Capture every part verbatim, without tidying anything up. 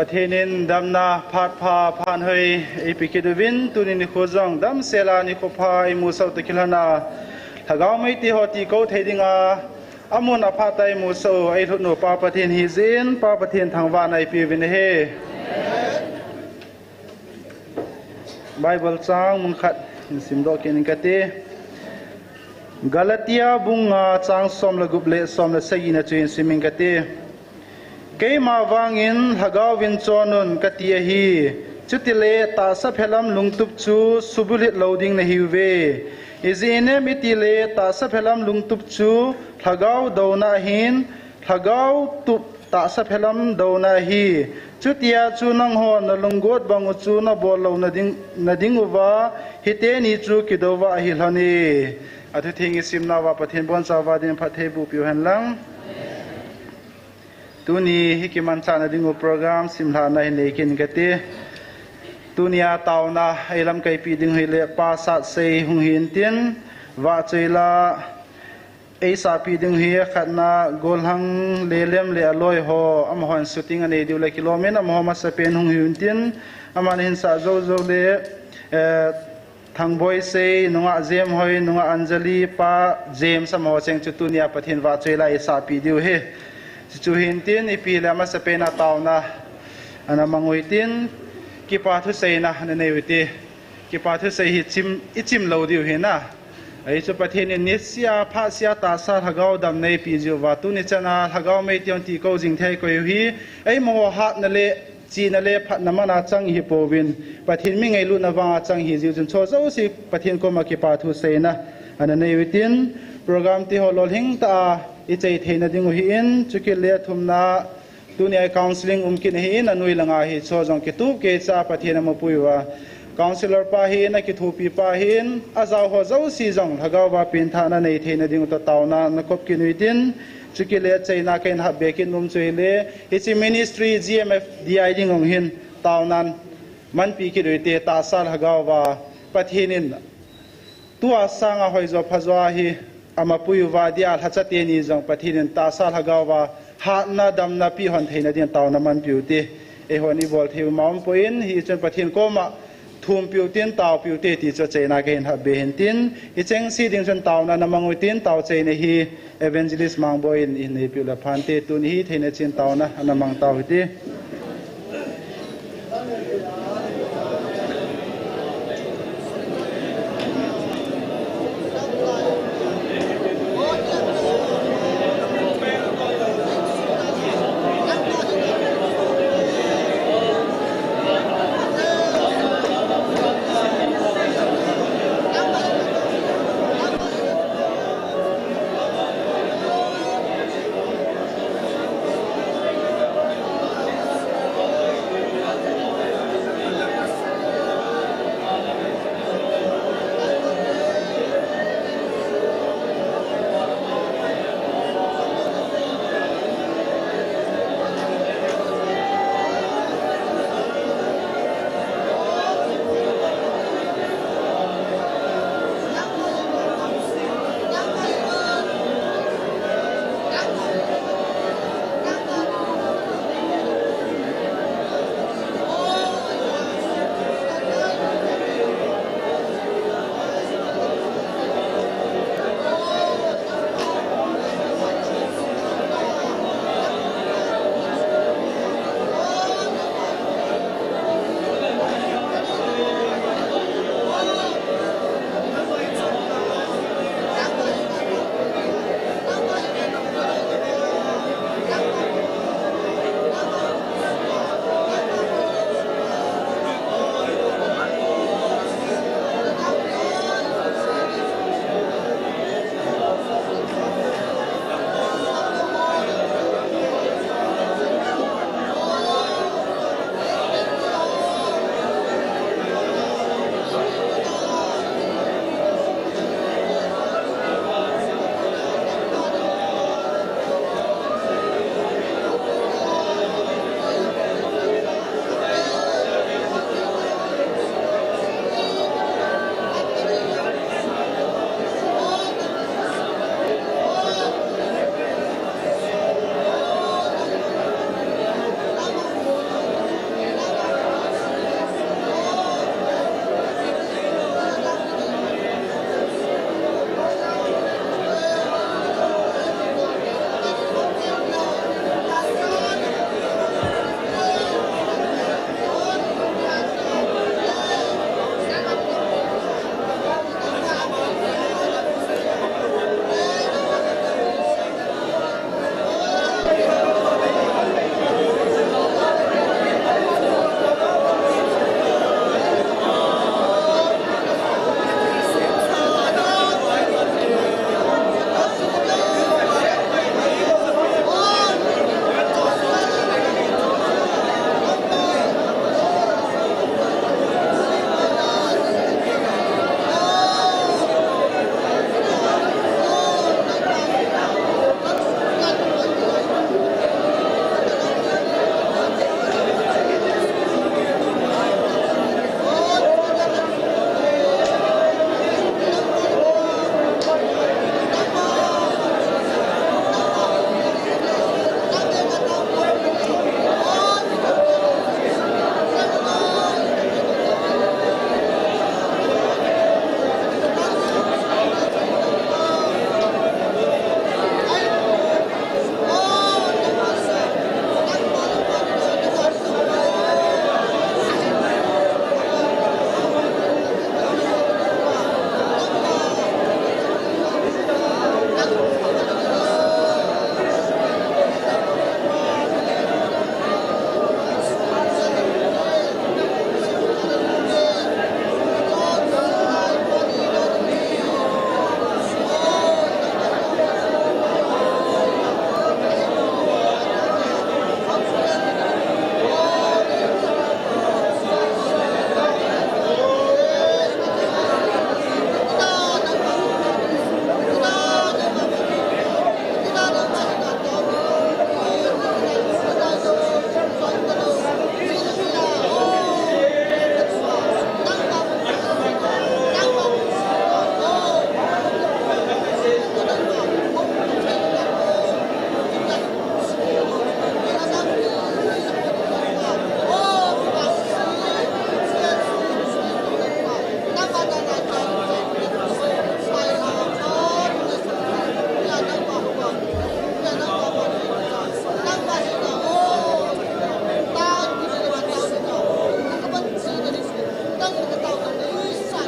Pathen in damna phat pha phat hoi eipeh kit uvin, tuni nikho jong damsel a nikho pha imu sah u toh kilhon a, Lhagao Meitei ho tikou thei dinga amun aphat tah a imu sah u eilhut u Pa Pathen hijeh in, Pa Pathen thangvahna ipeh uvin ahi. Bible chang mun khat hin simdoh kit ing kate. Galatia bung nga chang som le gup le som le sagi na chu hin sim ing kate. Keima vangin Lhagao vin chon un kati ahi. Chutile tahsa phelam lungtup chu subulhit lou ding nahiuve. Ijeh inem itile tahsa phelam lungtup chu Lhagao douna ahin, Lhagao tup tahsa phelam douna ahi. Chutia chu nangho nalunggot bang u chu nabol louna ding, nading uva hiteni chu kidou va ahi lhon e. Athutheng isimna uva Pathen bonchauva din phattheiboh peh u hen lang. Tuni hi kimanchahna ding u program simlhahna hin nei kit ing kate. Tunia taona eilamkaipi ding u hile Pa Satsei hung hi intin, vahchoi la eisahpi ding u hi akhatna Golhang Lelem le aloi ho, amahon shooting anei diu le kilom in amaho masapen hung hi intin, aman ahin sah jou jou le, eh, Thangboi Sei, nungah Jem Hoi, nungah Anjali, Pa James amaho cheng chu tunia Pathen vahchoi la eisahpi diu ahi. Chuchu hi intin ipi le amasapen a taona ana mang u hitin, kipa thuseina ana nei u hite. Kipa thusei hi chim, ichim lou diu ahi na. Ahi chu Pathen in nisea phatsea tahsa Lhagao damna eipeh jiu va, tuni chana Lhagao Meitei hon tikou jing thei koi u hi, eimaho hatna le chihna le phatna mana chang ihi pouvin, Pathen mi ngailutna vanga chang ihi jiu chun, chu jouse Pathen koma kipa thuseina ana nei u hitin, program tiho lolhing tah a ichai theina ding u hi in, chukit le athumna, tunia counseling um kit ahin, anoi langa hi chu jong kitup keicha Pathen amapui uva, counselor pa hin, akithopi pa hin, ajao ho jouse jong Lhagao va penthahna nei theina ding u toh taona nakop kit u hitin, chukit le achaina kahin hapbe kit nom chu hile, hiche ministry G M F D I ding u hin taonan manpi kit u hite, tahsa Lhagao va Pathen in tua sanga hoijo phajo hi amapui uva dia lhacha teni jong Pathen in tahsa Lhagao va hatna damna peh hon theina din taona manpi u hite. Eihon ibol thei u ma umpoi, hichun Pathen koma thumpi u hitin, taopi u hite ti chu achaina kahin hapbe hin tin, hichengse ding chun taona ana mang u hitin, taochaina hi Evangelist Mangboi in eihin neipeh u le phante, tuni hi theina chin taona ana mang tau hite.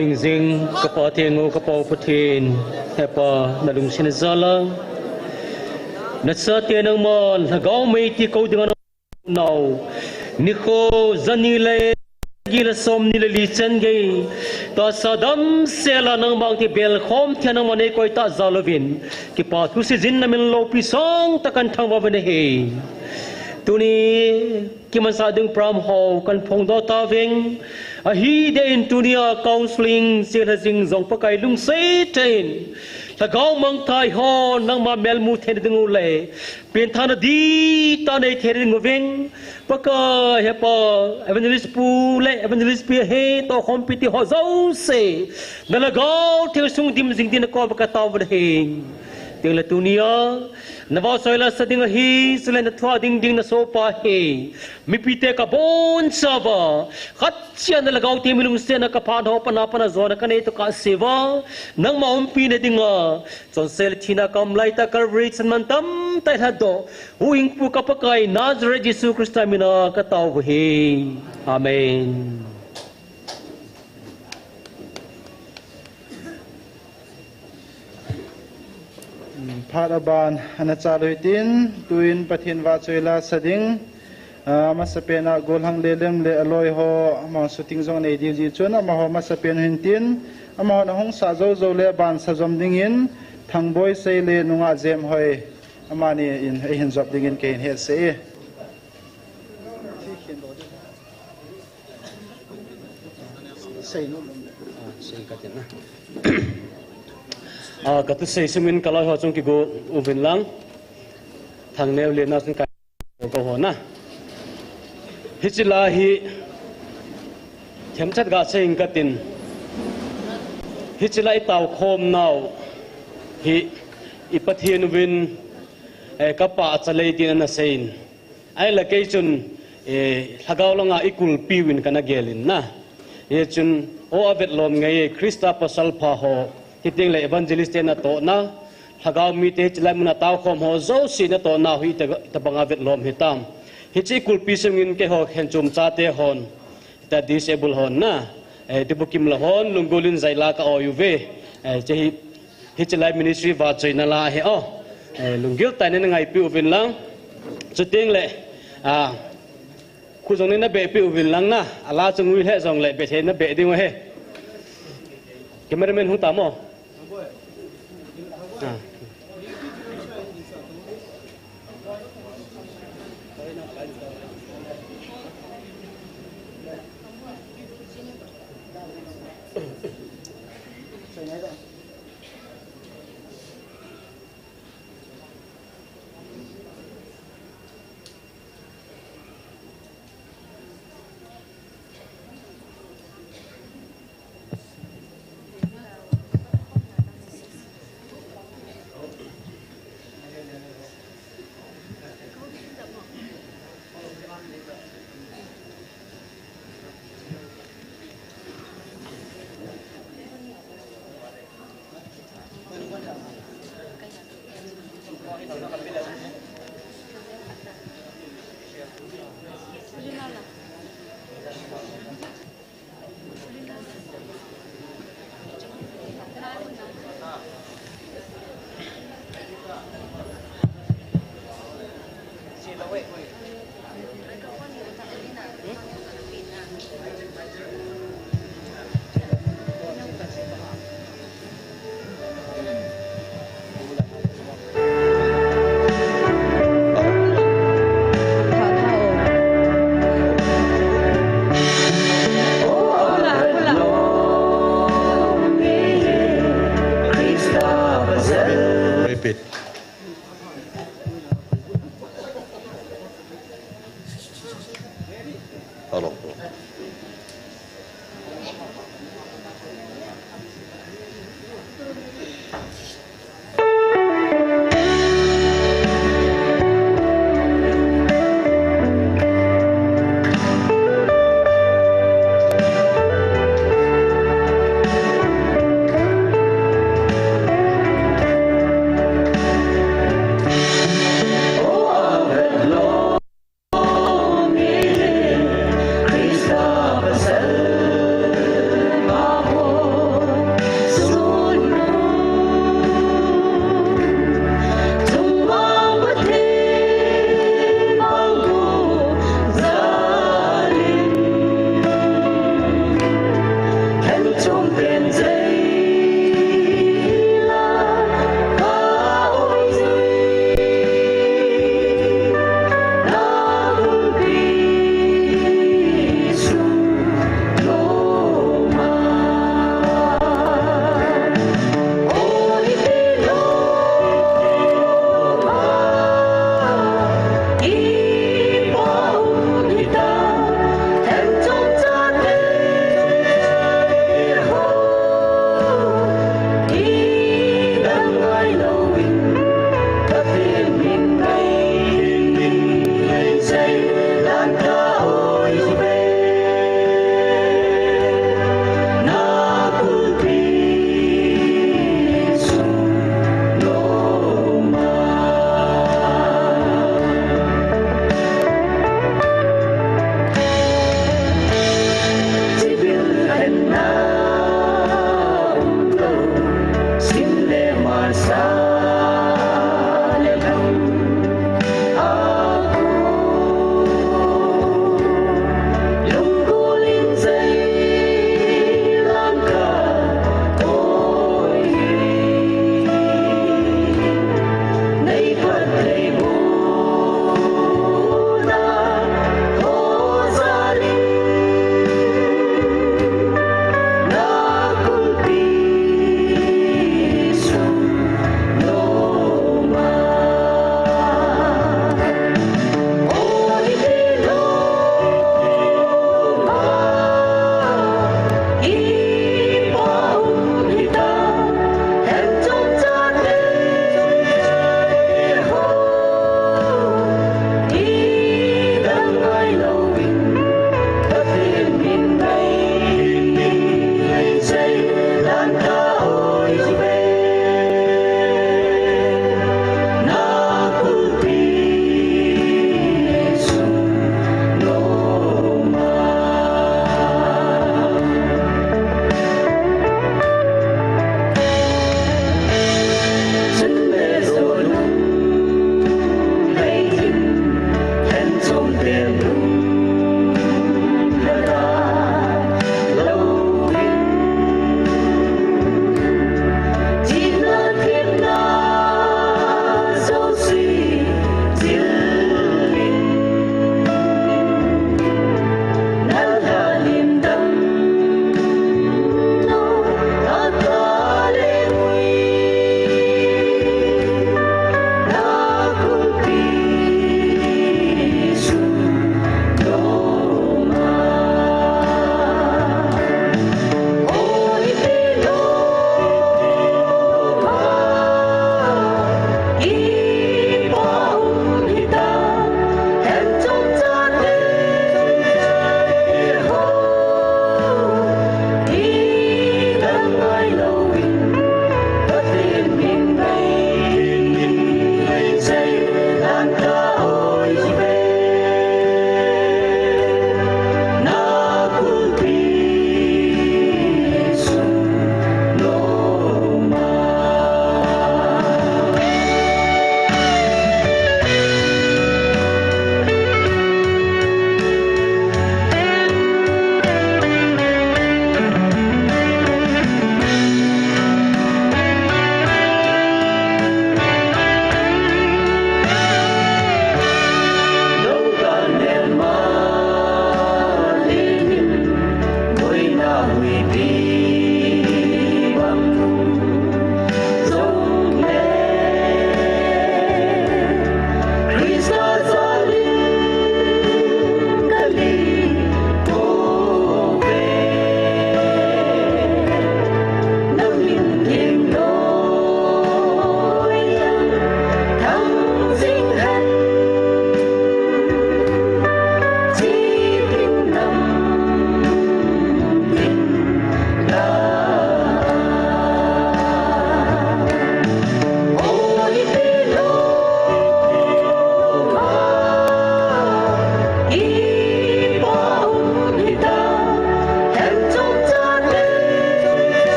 Jing jing, ka Pathen u, ka Pa u Pathen, Hepa, na lungsetna jal a, nachate nangman lhagao mei ti kou dinga nau, nikho jani le sagi le somni le li chan gei, tahsa damsel a nangma anga belkhom thei a nangman nei koi tah jal uvin, kipathu seiyin namin loupi sangtah a kahin thangvah uvin ahi. Tuni kimansah ding program ho kahin phongdoh tauvin, ahi deh in tunia counseling chelha jing jong Pakai lungset tah in, lhagao mangthah hon nangma melmu theina ding u le, penthahna dihtah nei theina ding uvin, Pakai Hepa, Evangelist pu le Evangelist pi ahi toh khompi te ho jouse, na Lhagao Theng sung dim jing din na koma katao uve ahi. Tin le tunia, na vahchoi la sa ding ahi, chule na thu a ding ding na sopa hi, mipite kabonchauva, khat cheh a na Lhagao Theng mi lungsetna kapha ho pana pana jona kanei toh kasei uva, nangma umpi na dinga, chonset le thina a um laitah Calvary chan mantam tah a lhatdoh, huhhingpu ka Pakai Nazareth Jesu Christa mina katao uve ahi. Amen. Phat aban ana chalui tin, tuin Pathen vahchoi la sa ding, ah, amasapen a gollhang Lelem le aloi ho, ama shooting jong nei ding jeh chun, amaho amasapen hin tin, amahon ahung sah jou jou le aban sa jom dingin, Thangboi Sei le nungah Jemhoi, amani in eihin jop dingin kahin hetsah e. Sei nom. Ah, sei ka tin na. Ah, ka thusei sungin ka loi ho chung kigo uvin lang. Thangneo le na sung ka ko ho na. Hiche la hi themchat ga sei ing ka tin. Hiche la i tao khom nau hi i Pathen uvin, eh, ka pachat lei tin ana sei in. Ahile kei chun, eh, lhagao langa i kulpi uvin kana gel in na. Hichun, o avetlom ngei Christa pasal pha ho, hiteng le evangelist te natohna, lhagao mite hiche lai muna taokhom ho jouse natohna hi ita, itobanga vetlom hitam. Hiche i kulpi sungin keiho khenchom chate hon, ita disable hon na, eh, Tibukim la hon, lunggulin jaila ka oi uve, eh, hiche hi Hiche lai ministry vahchoina la hi o. Eh, lunggil tah in na ngaipi uvin lang. Chuteng le, ah, khu jong nei na behpi uvin lang na. Ala chu ngui lheh jong le bethei na beh ding u ahi. Cameraman hung tam o. Ah. Repeat. Hello.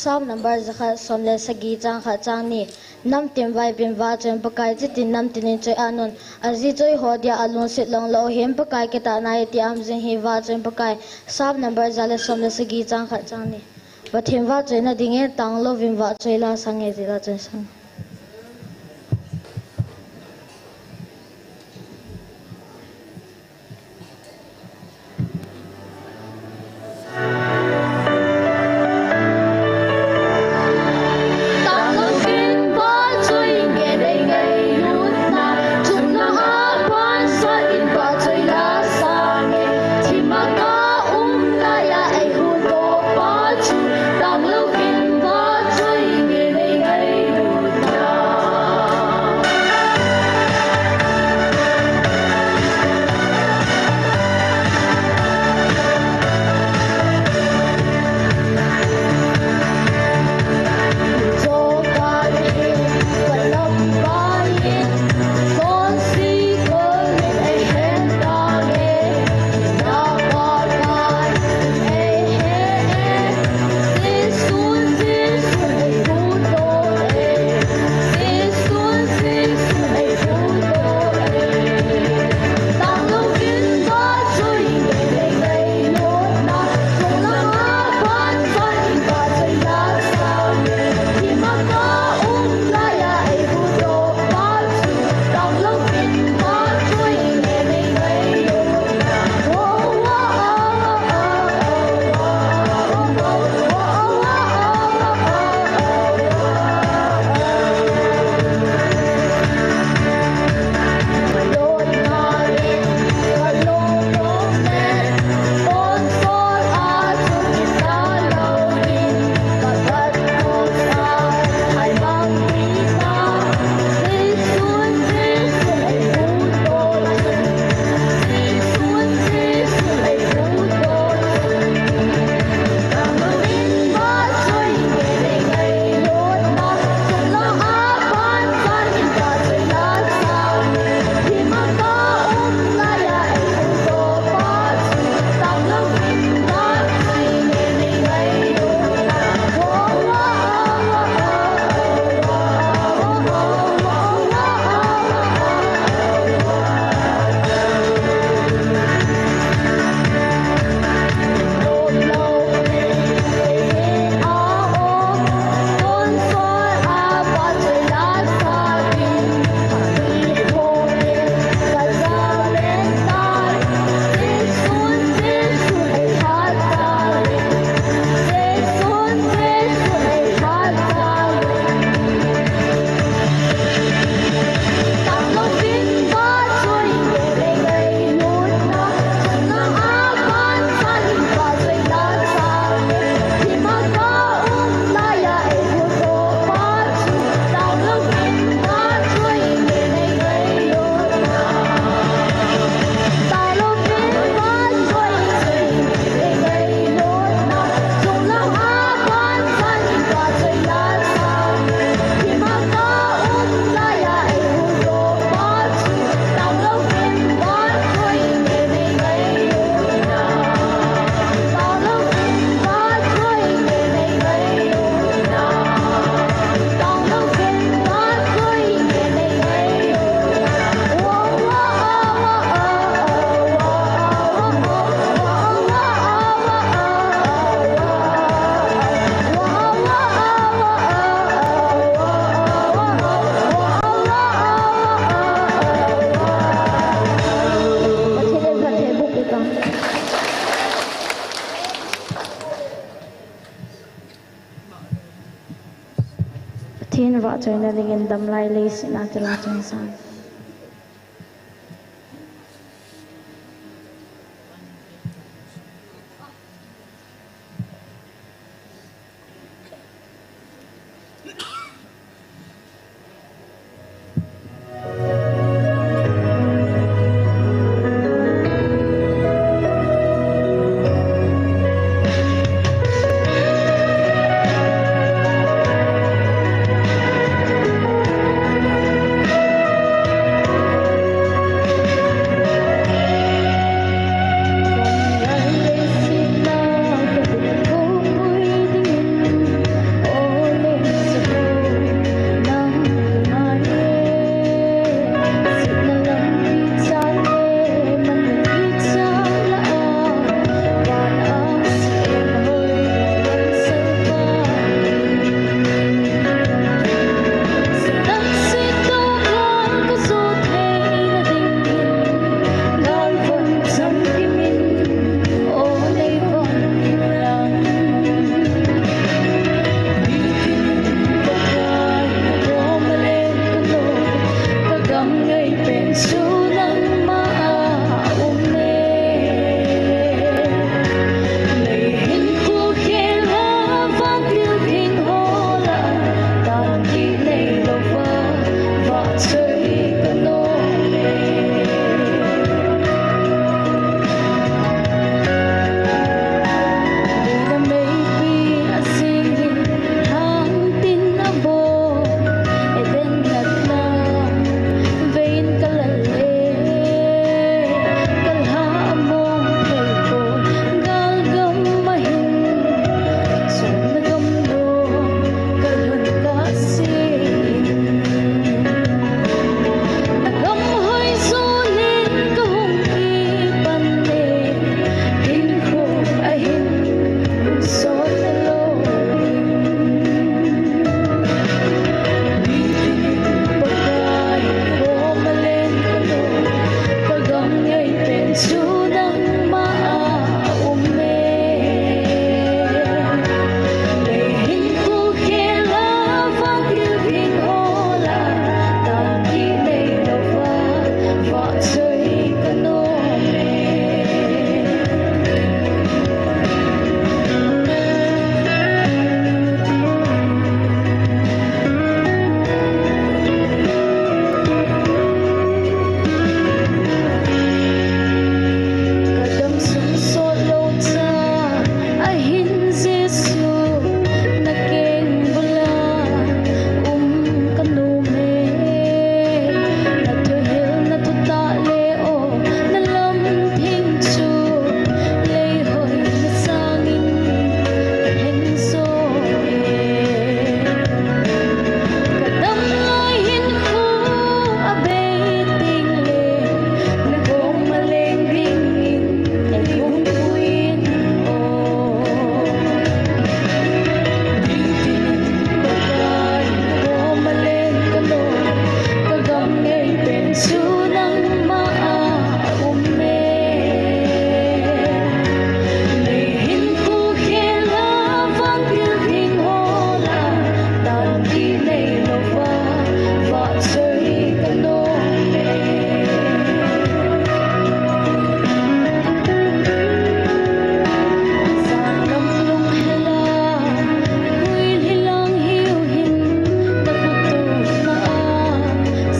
Psalm number jakhat somle sagi chang khat chang ni. Namtin vaipin vahchoiyin Pakai, chutin namtin in choi-at un. Ajeh chu eiho dia alungset longlou hin Pakai kitahna hi tia um jing hi, vahchoiyin Pakai. Psalm number ja le somle sagi chang khat chang ni. Pathen vahchoina dingin tanglouvin vahchoi la sange, jila choi sang. Pathen vahchoina dingin damlai leiset a tila chun sang. Ngai pen chu nangma a um e. Lei hin khu khel a vatil ding ho lah a, tan kit nei lou va, vahchoi ka nom e. Lei le meipi a sing in, hang tin a bol, Eden natna, vein ka lal e, ka lha a mong thei poi, gal gam a hin, chun na gam lo, ka lhun ka sin. Na gam hoi zon in ka hung kipan e, hinkho a hin sot na lo. Pakai, ko malen ka lo, ka gam ngai pen chu nangma a um e. Lei hin khu khel a vatil ding ho lah a, tan kit nei lou va, vahchoi ka nom e. Ka dam sung sot lou cha, ahin Jesu na keng bul a um ka nom e. Na thuhil na thutah le o, na lam theng chu lei hoi na sang in ka heng zo e. Ka dam lai hinkho a bei teng le, na koma leng ding in ei hung pui in o. Pakai, na koma leng ka lo, ka gam ngai pen chu nangma a um e. Lei hin khu khel a vatil ding ho lah a, tan kit nei lou va, vahchoi ka nom e. Zan lam lunghel a, huilhi lang hiu hin, na khut tuna a,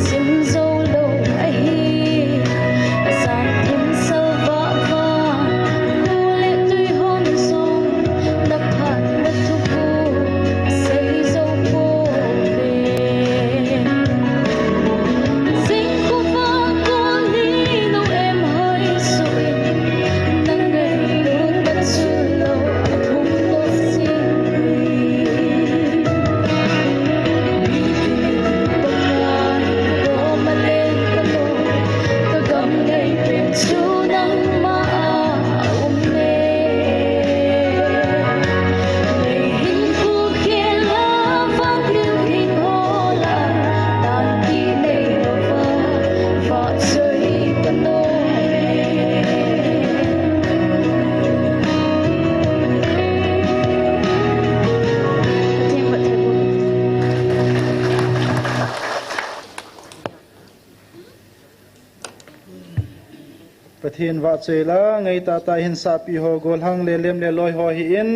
sim zo lou ahi. Zan thim sal vah vah, kho le tui hon zong, na phatna thu khu sei zo pouve. Jing khu vang kol hi nu em hoi suh in, na ngailut na chun lou a thum lou sin. Pakai, ko malen ka lo, ka gam ngai pen chu nangma a um e. Lei hin khu khel a vatil ding ho lah a, tan kit nei lou va, vahchoi ka nom e. Pathen vahchoi la, ngaitah tah a hin sahpi ho, gollhang le lem le loi ho hi in,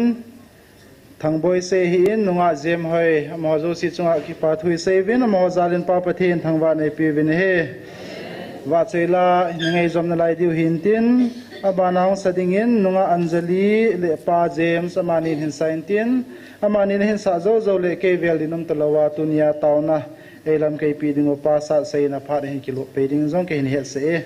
Thangboi sei hi in, nungah Jem hoi, amaho jouse chunga kipa thu i sei uvin, amaho jal in Pa Pathen thangvah nei peuvin ahi. Vahchoi la, na ngai jom nalai diu hin tin, abana hung sa ding in, nungah Anjali le Pa James, amani hin sa in tin, amani na hin sa jou jou le kei vel din um talou a, tunia taona, ei lamkai pi ding u Pa Satsei in aphat hin kiloh pei ding jong kei hin hetsah e.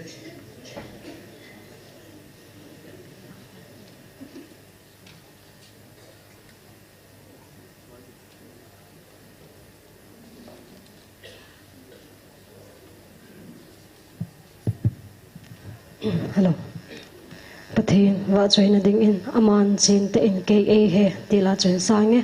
Hello. Pathen vahchoina ding in aman chentah in kei ei he ti la chun sang e.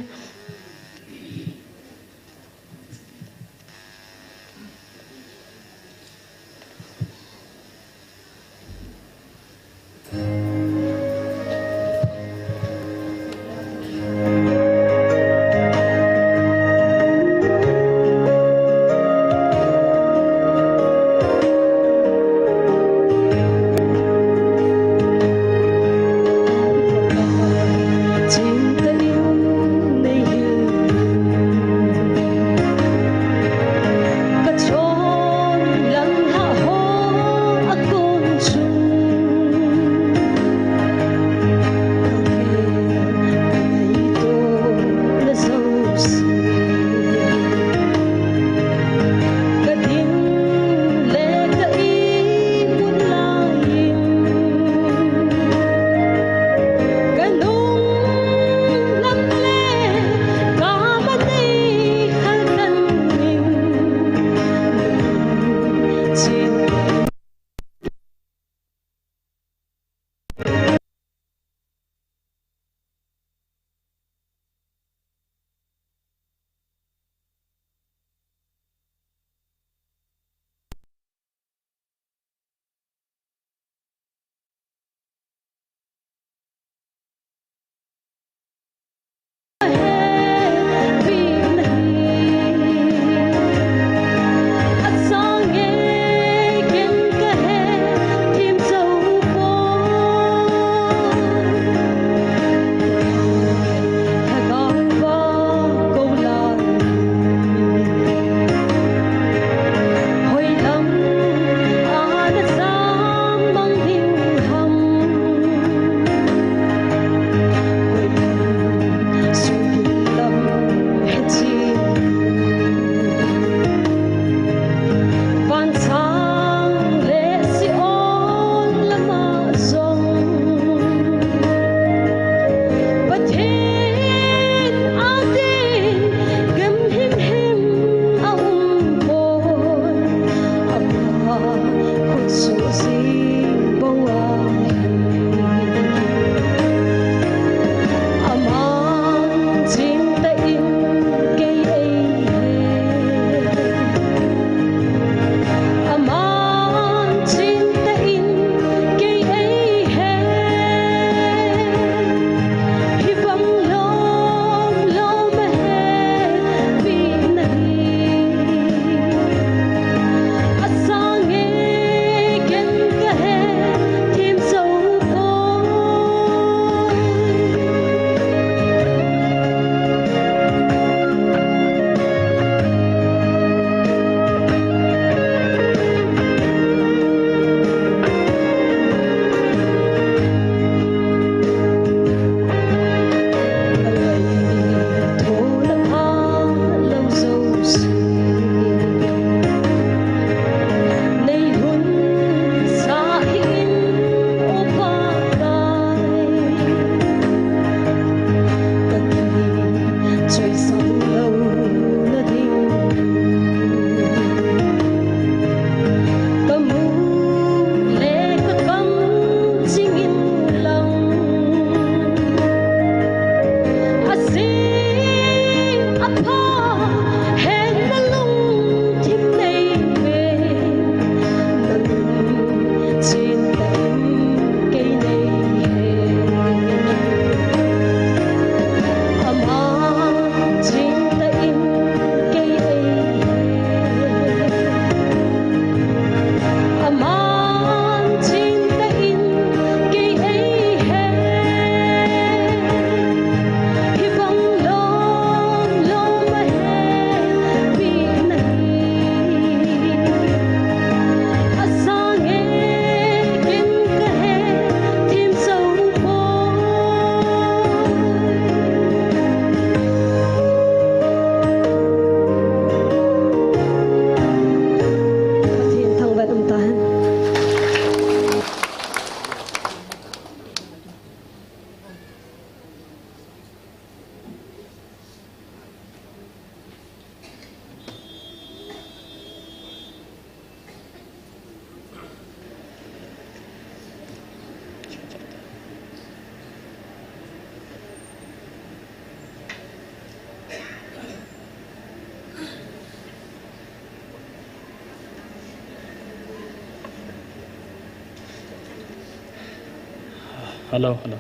Hello, hello.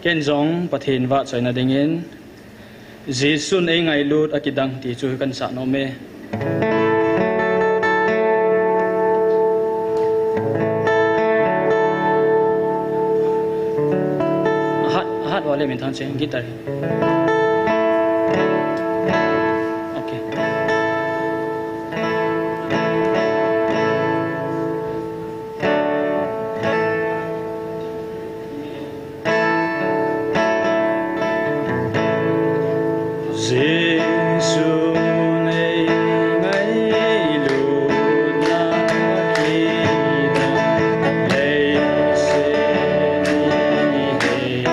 Ken jong Pathen vahchoina dingin Jesun eingailut akidang ti chu kan sah nom e. Ahat, ahat vale min thang che guitar. Okay. Jesu nei ngai lu na ki na lei se ni hei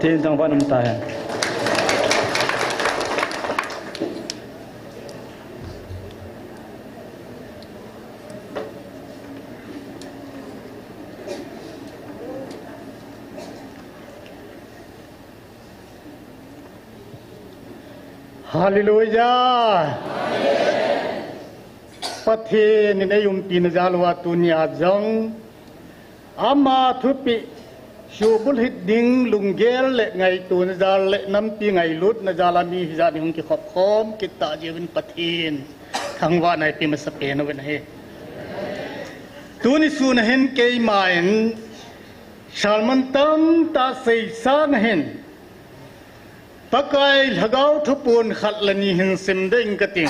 Pathen thangvah in umta hen. Hallelujah. Pathen in eiumpi na jal uva tunia jong ama thupeh subulhit ding lunggel le ngaito na jal le nampi ngailut na jal a mi hijat ni hung kikhop khom kit tah jeh uvin Pathen thangvahna ipe masapen uvin ahi. Tuni sun a hin keiman sermon tamtah seisang a hin Pakai Lhagao thuphon khat le ni hin simdoh ing kating.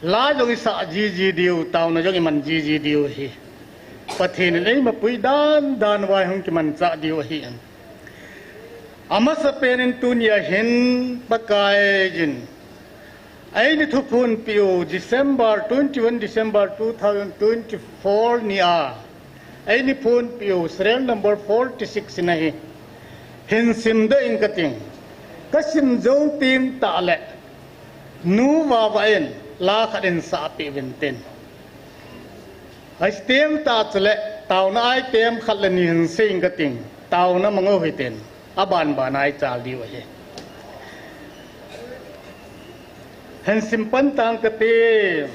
La jong isah jiji diu, taona jong iman jiji diu ahi. Pathen in eimapui dandan uva hung kimanchah diu ahi. Amasapen in tunia hin Pakai in eini thuphonpeh u December, twenty-one December two thousand twenty-four nia eini phonpeh u serial number forty-six in ahi. Hin simdoh ing kating. Kasim jou teng tah le Nu Vava in la khat hin sahpeh uvin tin. Ahi teng tah chule taona item khat le ni hin sei ing kating. Taona mang u hitin. Aban ban a ichal diu ahi. Hin simpan tang kate.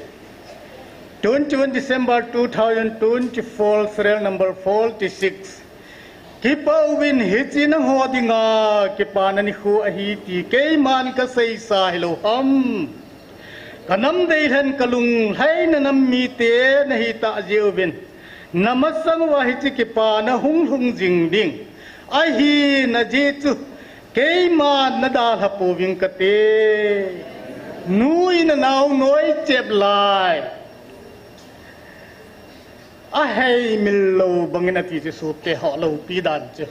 Twenty-one December two thousand twenty-four, serial number forty-six. Kipah uvin, hiche nangho dinga kipana nikho ahi ti keiman kaseisa hilou ham? Kanam deilhen kalunglhaina nam mite nahitah jeh uvin namasang uva hiche kipana hunglhung jing ding ahina jeh chu keiman nadalha pouving kate. Nu in anao noichep lai aheimil lou bangin ati chu sopite ho, loupi dan chu.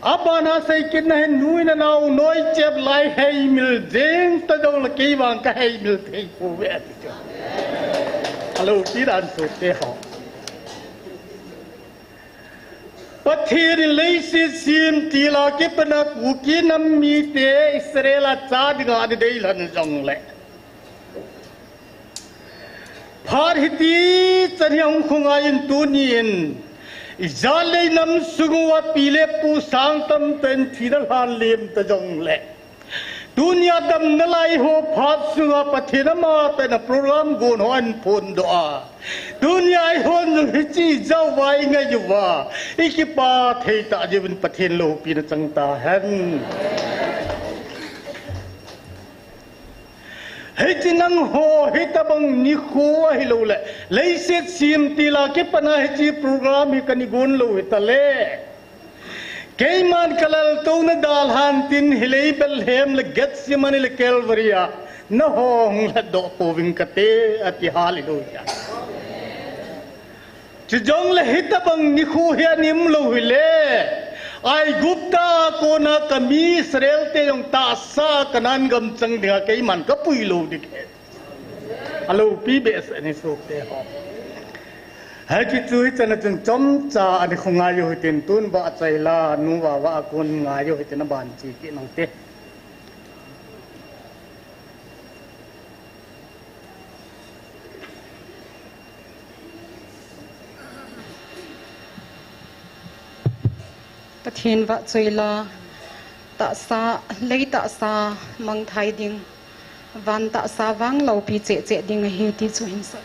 Abana seikitna hin nu in anao noichep lai heimil jeng ta jongle keivang kaheimil thei pouve ati chu. Aloupi dan sopite ho. Pathen in leiset semtil a kipana Kuki nam mite Israel a cha dinga ana deilhen jongle phat hiti chan hi ahung khongai in tunin ijat le inam sung uva pi le pu sang tamtah in thina lhan lem ta jongle tunia damna lai ho phat sunga Pathen amatah in a program gon ho ahin phondoh a, tunia eihon jong hiche ijat uva ingai uva ikipah thei tah jeh uvin Pathen loupina chang tahen. Hiche nangho hitobang nikho ahiloule leiset semtil a kipana hiche program hi kana gon lou hitale keiman kalaltouna dalhan tin hilai Bethlehem le Gethsemane le Calvary a nangho hung lhatdoh pouving kate ati. Hallelujah. Chujongle hitobang nikho hi ana um lou hile Aigupta a kona kami Israel te jong tahsa Canaan gam chang dinga keiman kapui lou ding ahi. Aloupi behseh ahi sopite ho. Hiche chu hichan a chun chomcha ana khongai u hitin tun vahchoi la Nu Vava a kon ngai u hitin aban che kit nante. Pathen vahchoi la, tahsa, lei tahsa mangthai ding, van tahsa vang loupi cheh cheh ding ahi ti chu hin sa.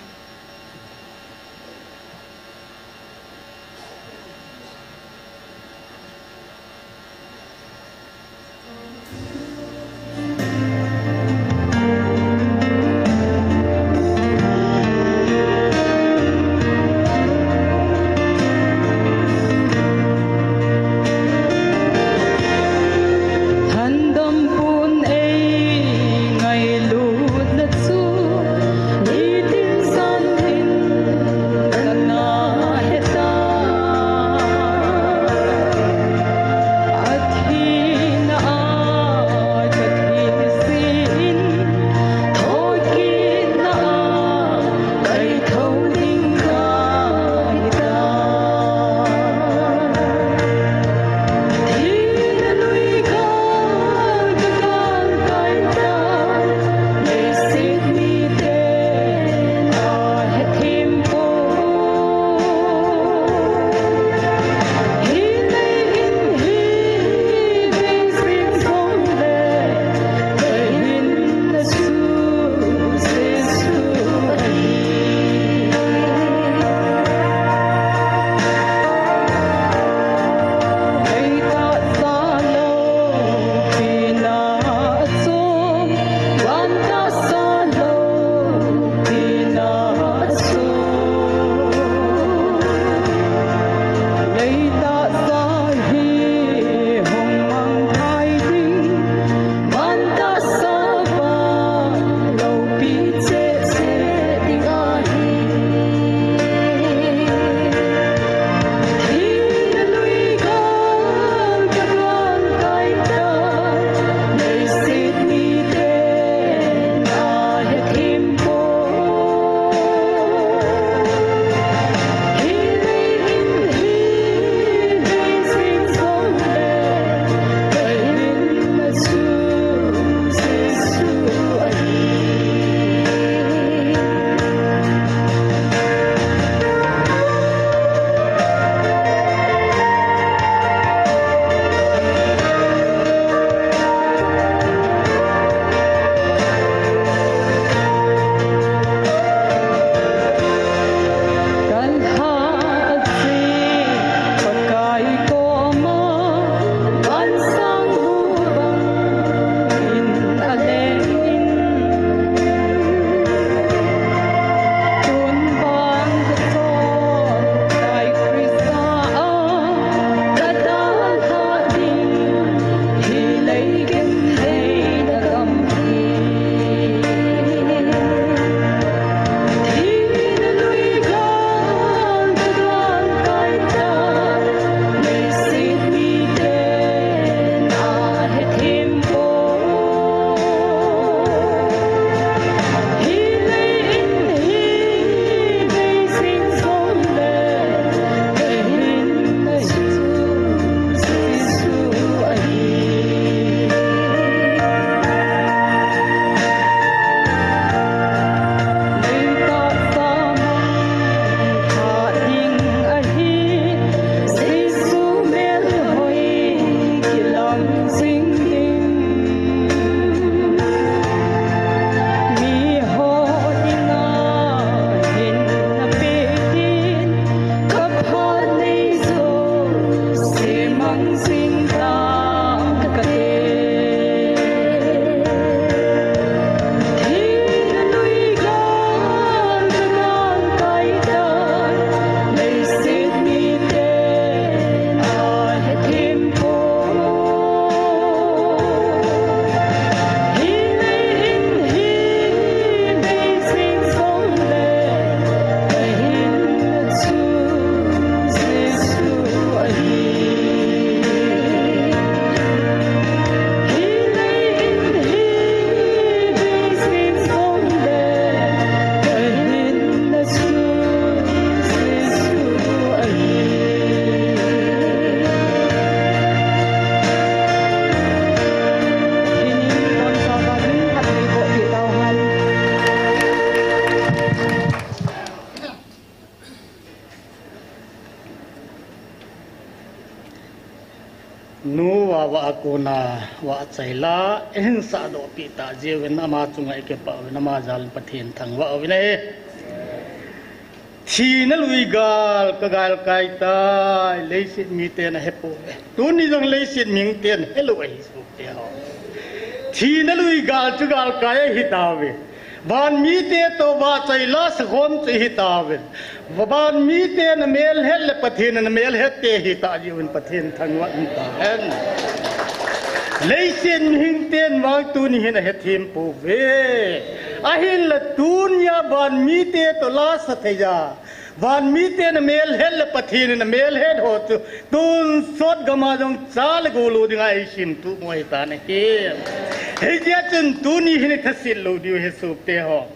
Nu Vava a kona vahchoi la eihin sahdoh peh tah jeh uvin ama chunga ikipah uvin ama jal in Pathen thangvah uvin ahi. Thina lui gal ka galkai tai, leiset miten ahepouve. Tuni jong leiset mihingten helou ahi sopi ho. Thina lui gal chu galkai ahitauve. Van mite toh vahchoi la sakhom chu ihitauve. Van miten amelhet le Pathen in amelhette ahitah jeh uvin Pathen thangvah tahen. Leiset mihingten vang tuni hin ahethem pouve. Ahinla tunia van mite toh la sa thei a, van miten amelhet le Pathen in amelhet ho chu tonsot gam a jong cha le gou lou dinga eisemtup u ahitan ahi. Hijeh chun tuni hin ithaset lou diu ahi sopi ho.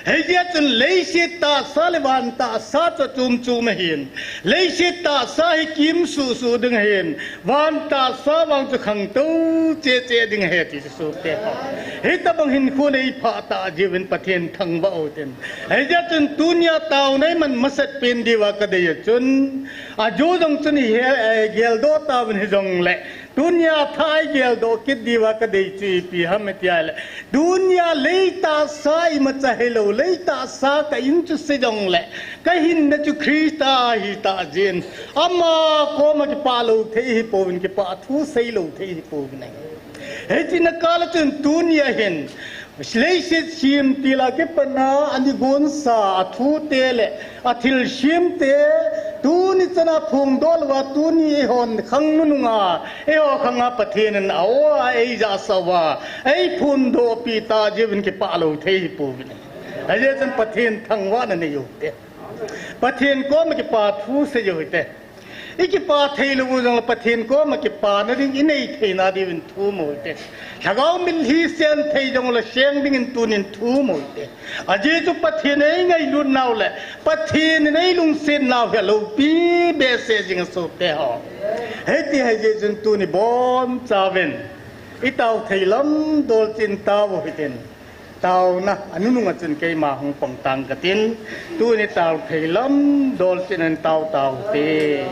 Hijeh chun leiset tahsa le van tahsa chu chom chom ahin, leiset tahsa hi kimsuh suh ding ahin, van tahsa vang chu khangtou cheh cheh ding ahi ti chu sopi ho. Hitobang hinkho neiphah tah jeh uvin Pathen thangvah utin. Hijeh chun tunia taona iman masat pen diuva kadei a chun, ajou jong chun igeldoh tauvin hijongle, tunia tha igeldoh kit diuva kadei chu ipi ham itia le, tunia lei tahsa imacha hilou, lei tahsa ka in chu se jongle, kahinna chu Christa ahitah jeh in, ama koma kipah lou thei hipouvin, kipah thu seilou thei hipouvin ahi. Hiche na kal a chun tunia hin, leiset semtil a kipatna ani gonsa athute le athilsemte, tuni chana phongdoh louva tuni eihon khang nununga, eiho khanga Pathen in a-o a eijahsah uva, eiphondoh peh tah jeh uvin kipah lou thei hipouvin ahi. Ajeh chun Pathen thangvahna nei uvin te. Pathen koma kipah thu sei uvin te. Ikipah theilou u jongle Pathen koma kipana ding inei theina diuvin thum uvin te. Lhagao mitlhi seng thei jongle seng dingin tunin thum uvin te. Ajeh chu Pathen eingailut nau le Pathen in eilungset nau hi aloupi behseh jing e sopi ho. Hiti ahijeh chun tuni bonchauvin itao thei lam dolcheh in tao u hitin. Taona anunung a chun keima hung pang tang katin, tuni tao thei lam dolcheh in tao tao te.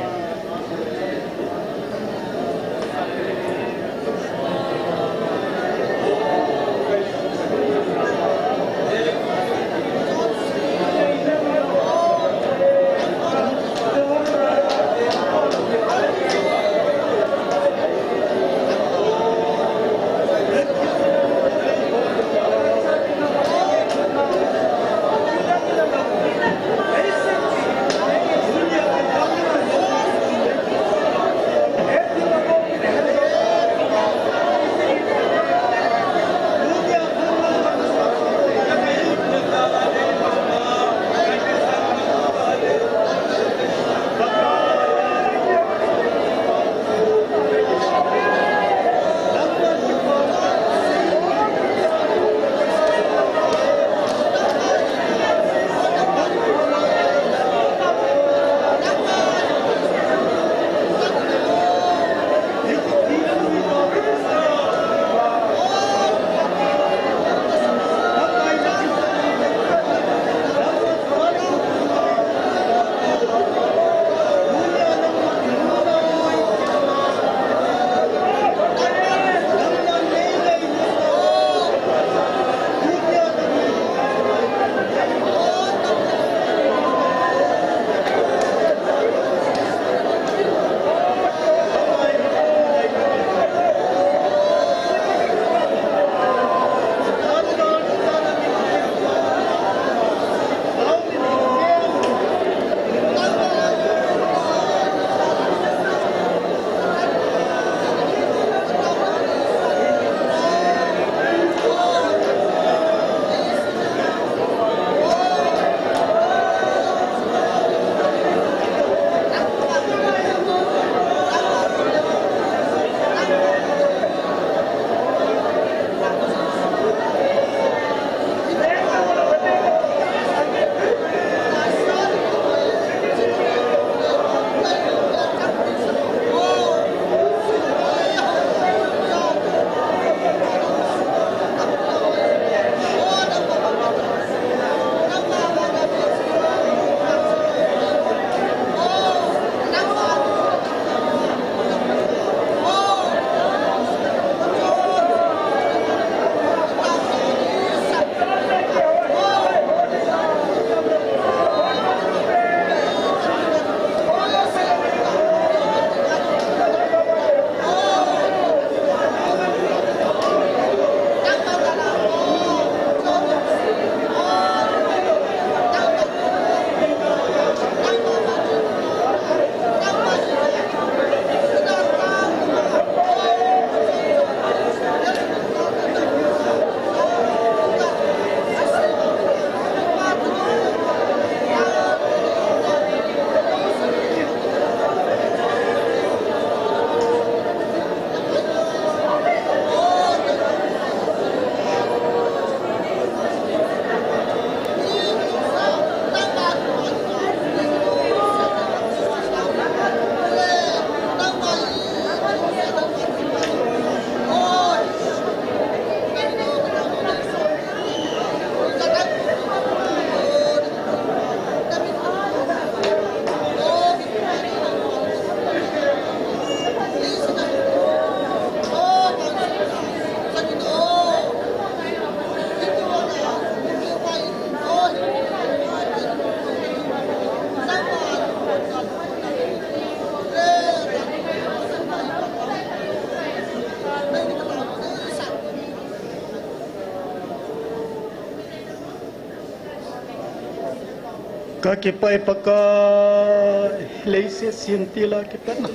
Ka kipah e Pakai, leiset semtil a kipat na.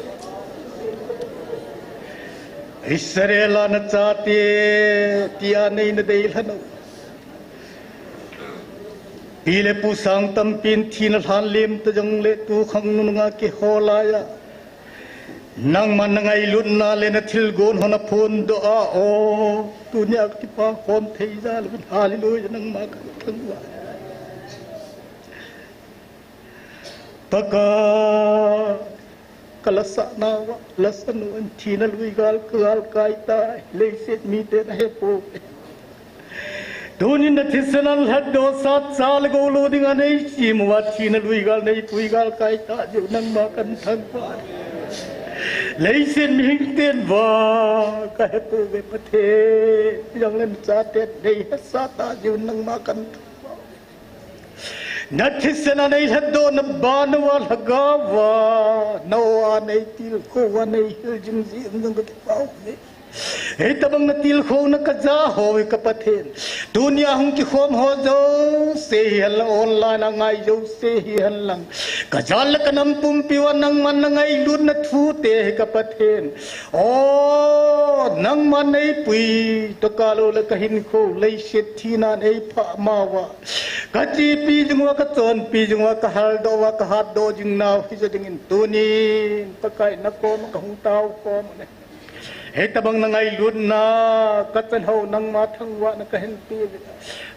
Israel a na chate tia nei na deilhen u. Pi le pu sang tampin thina lhan lem ta jongle tukhang nunga kihol a. Nangma na ngailutna le na thilgon ho na phondoh a o. Tunia ka kipa khom thei jal uvin, hallelujah, nangma ka thangvah. Pakai, ka lasa nauva, lasa nu in thina lui gal ka gal kai tai, leiset miten ahe pouve. Tunin na thisan a lhatdoh sat cha le gou lo ding a nei sem uva thina lui gal nei pui gal kai ta jeh u nangma kan thangvah. Leiset mihing ten vang ka he pouve Pathen, jongle na chaten nei hesa ta jeh u nangma kan thangvah. Na thisan a nei lhatdoh na ban uva lhagao va, na o a nei tilkhou va nei hil jing jeh un jong ka kipah uve. Hitabang na tilkhouna ka ja ho hi ka Pathen. Tunia hung kikhom ho jouse hihen lang, online a ngai jouse hihen lang. Ka jal le ka nam pumpi uva nangman na ngailutna thute hi ka Pathen. O, nangman nei pui toh ka lou le ka hinkho leiset thina nei phah ma uva. Ka chepi jing uva, ka chonpi jing uva, ka haldoh uva, ka hatdoh jing nau hija dingin tunin Pakai na koma ka hung tao khom u ahi. Hitabang na ngailutna ka chan ho nangma thangvahna ka hin pe uve.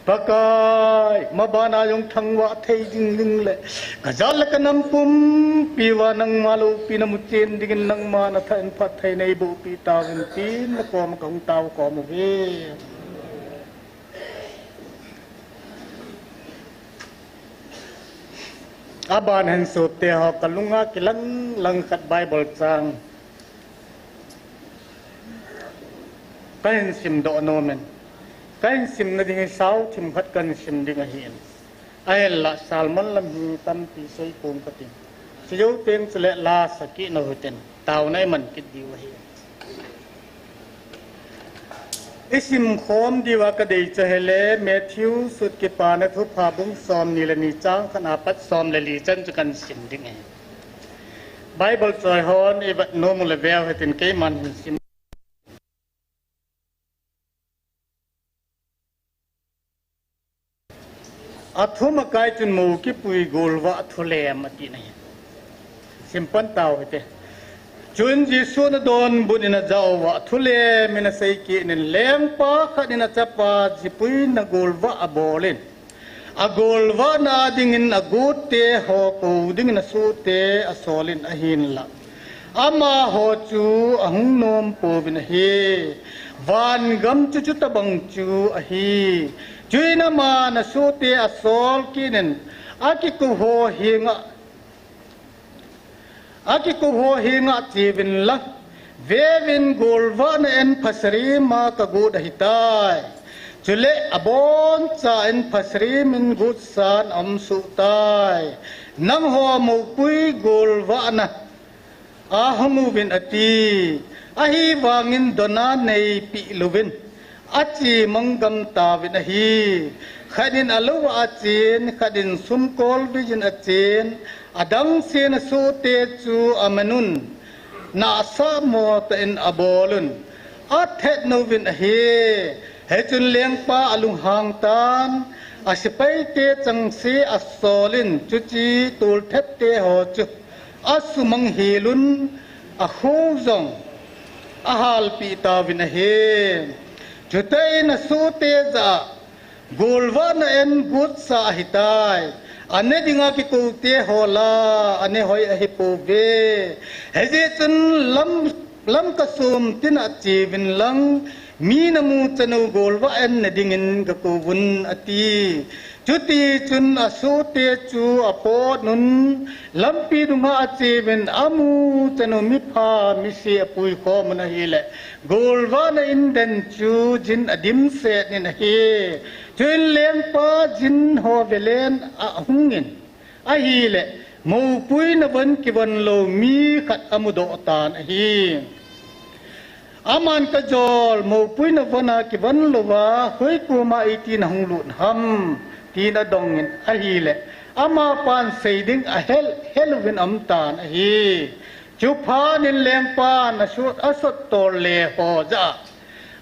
Pakai, maban a jong thangvah thei ding ding le ka jal le ka nam pumpi uva nangma loupina mu chen dingin nangma na tha in phatthei nei bohpi tauvin tin na koma ka hung tao khom uve. Aban hin sopite ho, ka lunga kilang lang khat Bible chang ka hin simdoh nom in, ka hin simna ding hi sao thim khat ka hin sim ding ahin. Ahinla sermon lam hi tampi sei pong katin. Chujou teng chule la sa kit nau hitin, taona i man kit diu ahi. I simkhom diuva ka deichu ahile, Matthew sut Kipana Thupha bung somni le ni chang khat a pat som le li chan chu kan sim ding ahi. Bible choi hon i vet nom u le veu hitin keiman hin sim. Athum akai chun mou kipui golvah thulem ati nahi. Simpan tau hite. Chun Jesun adonbut in ajah uva thulem in asei kit in, lengpa khat in achapa jipuina golvah abolin, agolvahna dingin agotte ho kou dingin asohte asolin ahinla amaho chu ahung nom pouvin ahi. Vangam chu chutobang chu ahi. Chuin aman asohte asol kit in akikou ho henga, akikou ho henga cheuvin lang, veuvin golvahna en phasari ma kagot ahitai. Chule aboncha in phasari min gotsan aum sohtai. Nangho moupui golvahna ahung uvin ati. Ahivangin donna neipeh louvin ache manggam tauvin ahi. Khat in alou a achen, khat in sumkol vei in achen, adangsen asohte chu amanun nahsah mo tah in abolun athet nouvin ahi. Hichun lengpa alunghang tan, asepaite chengse asolin, chuche tolthepte ho chu asumang helun, akho jong ahalpeh tauvin ahi. Chutah in asohte jah a, golvahna en gotsa ahitai. Ane dinga kikoute ho la ane hoi ahipouve. Hijeh chun lam, Lamka som tina cheuvin lang, mi namu chan u golvah en nadingin gakouvun ati. Chutichun asohte chu apotnun, lampi dunga acheuvin amu chan u mipha mise apuikhomun ahile, golvahna in den chu jin adimset in ahi. Chuin lengpa jin ho velen ahungin ahile, moupuina von kivon lou mi khat amudoh tan ahi. Aman, kajol, moupuina von a kivon louva hoi koma itin ahung lut ham, tin adongin ahile, Amapan sei ding ahel, hel uvin aum tan ahi. Chuphat in lengpan asut, asut tol le ho jah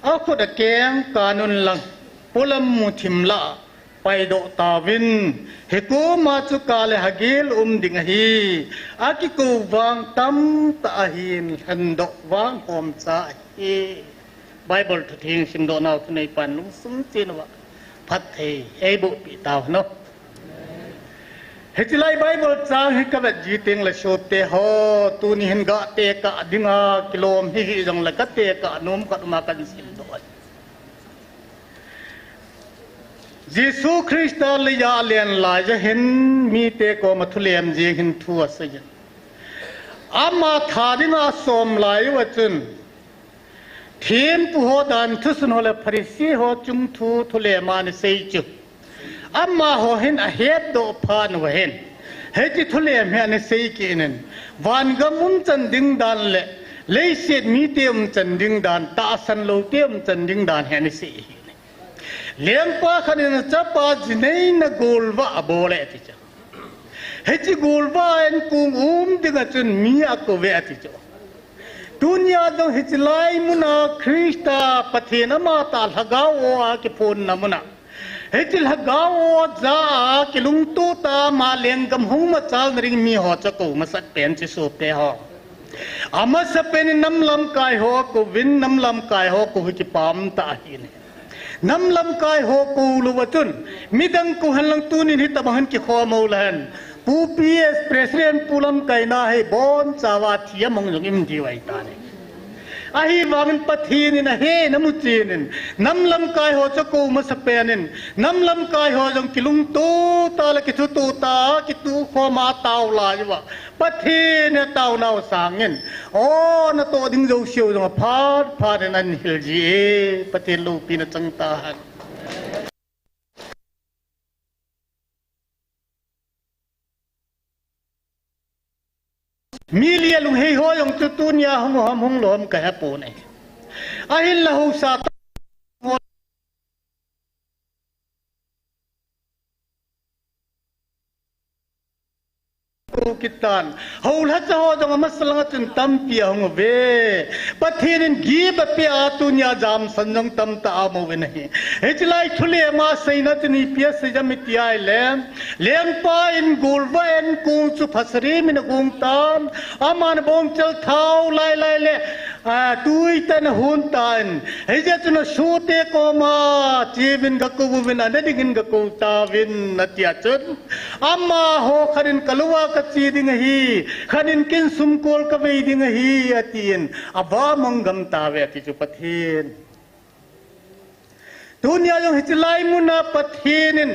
a, akhut akeng kanun lang, polam muthim lah a paidoh tauvin. Hikoma chu kale hagil um ding ahi. Akikou vang tamtah ahin, lhendoh vang homcha ahi. Bible thutheng simdoh nau thuneipan lungsung chen uva phatthei eiboh peh tauhen. Hiche lai Bible chang hi kavet ji teng le sopi teho, tuni hin gah tekah dinga kilom hih jongle katekah nom khat uma kahin simdoh. Jesu Christa leiya alen laiya hin mite koma thulem jing hin thu aseiyin. Ama tha dinga asom lai uva chun, thempu ho dan thusun ho le Pharisee ho chung thu thulem ana sei chu, amaho hin ahetdoh phat uva hin, hiche thulem hi ana sei kit in, vangam umchan ding dan le leiset mite umchan ding dan, tahsan loute umchan ding dan hi ana sei ahi. Lengpa khat in achapa jineina golvah abol e ati chu. Hiche golvah a enkong um dinga chun mi akouve ati chu. Tunia jong hiche lai muna Christa Pathen amatah lhagao o a kiphonna muna, hiche lhagao o jah a kilungtoh tah a ama lenggam hung machalna ding miho chu akou masat pen chu sopi teho. Amasapen in nam lamkai ho akouvin, nam lamkai ho akou hi kipa umtah ahin. Nam lamkai ho kou louva chun, midang kou henlang tunin hitobang hin kikhom ulehen, Pu P S President Pu Lamkaina hi bonchauva thi amang jong imu diu ahitan ahi. Ahivangin Pathen in ahe namu chen in, nam lamkai ho chu akou masapen in, nam lamkai ho jong kilungtoh tah le kithutoh tah a kitukhom a atao lai uva, Pathen in ataonau sangin, o, natoh ding jouseu jong aphat phat in ahin hil ji e. Pathen loupina chang tahen. Mi lia lunghei ho jong chu tunia hung u ham hung lou ham kahepon ahi. Ahinla haosa tah kou kit tan. Hou lhacha ho jong amasa langa chun tampi ahung uve. Pathen in gift apeh a tunia jamsan jong tamtah aum uvin ahi. Hiche lai thulem a seina chun ipi asei ham iti ahile, lengpa in golvah enkong chu phasari min agong tan. Aman bongchal thao lai lai le, a, tui tah in ahon tan. Hijeh chun asopi te koma, cheuvin gakou uvin, ana dingin gakou tauvin, atia chun, amaho khat in kalou a kache ding ahi, khat in ken sumkol kavei ding ahi, atin, avamang gam tauve ati chu Pathen. Tunia jong hiche lai muna Pathen in,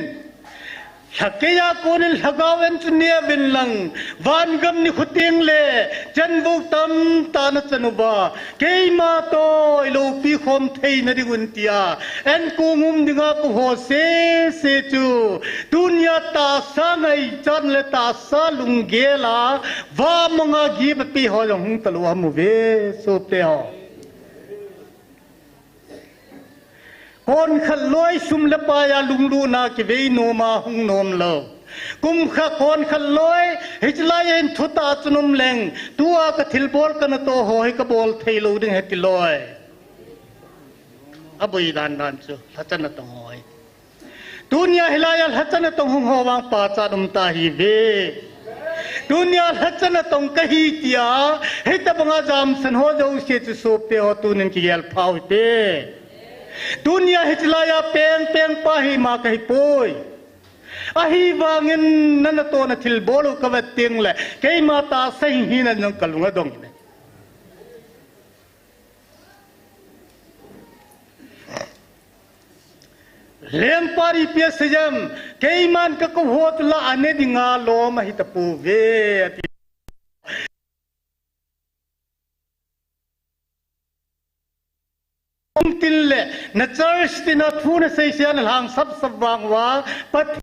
lhakeiya konin lhagao en chu neuvin lang, vangam nikho tengle, chanvou tamtah nachan uva, keima toh iloupi khom theina diuvin tia, enkong um dinga kaho sese chu, tunia tahsa ngaichat le tahsa lunggel a, vamanga gift apeh ho jong hung talou ham uve, sopi teho. Konkhat loi sum le paiya lunglutna kivei noma hung nom lou. Kum khat konkhat loi, hiche lai hin thutah chun um leng, tua kathilbol kanatoh ho hi kabol thei lou ding ahi ti loi. Aboi dan dan chu, lhacha natong ho hi. Tunia hilaiya lhacha natong hung ho vang pachat um tahiuve. Tunia lhacha natong kahi tia, hitobanga jamsan ho jouse chu sopi teho tunin kigel phau hite. Tunia hiche laiya peng peng pa hi ima kahipoi. Ahivangin nanatohna thilbol u kavet tengle, keima tahsa hing hinan jong kalung adong in ahi. Lengpan ipi asei em, keiman kakou ho chu la ane dinga lom ahitapouve, ati. Umtin le, na church tina thu nasei sea nalhang sapsap vang uva, Pathen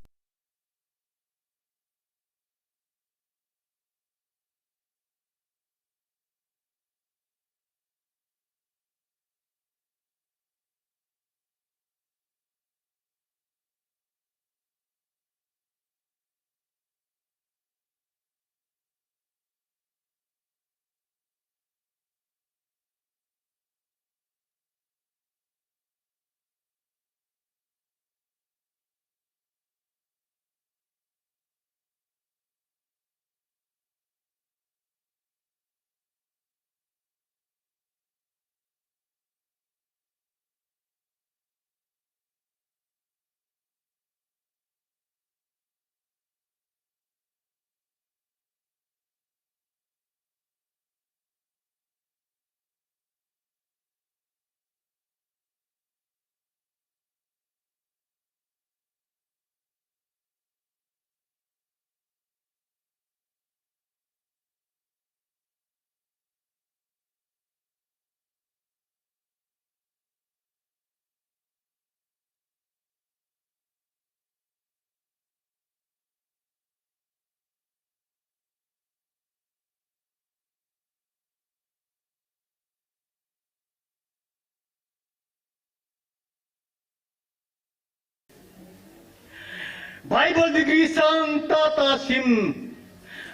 Bible degree sang tah tah sim,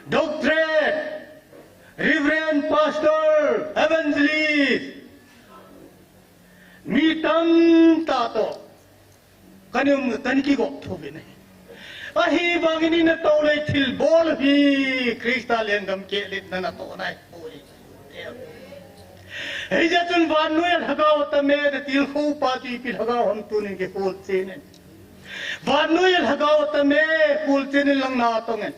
doctorate, reverend, pastor, evangelist, mi tamtah toh kana um, kana kigop thou vin ahi. Ahivangin ina toulei thilbol hi Christa lenggam keletna natohna ahipoi. Hijeh chun vannoiya lhagao atame, natilkhou pa chu ipi lhagao ham tunin kikholchen in. Vannoiya lhagao atame, kholchen in lang natong in.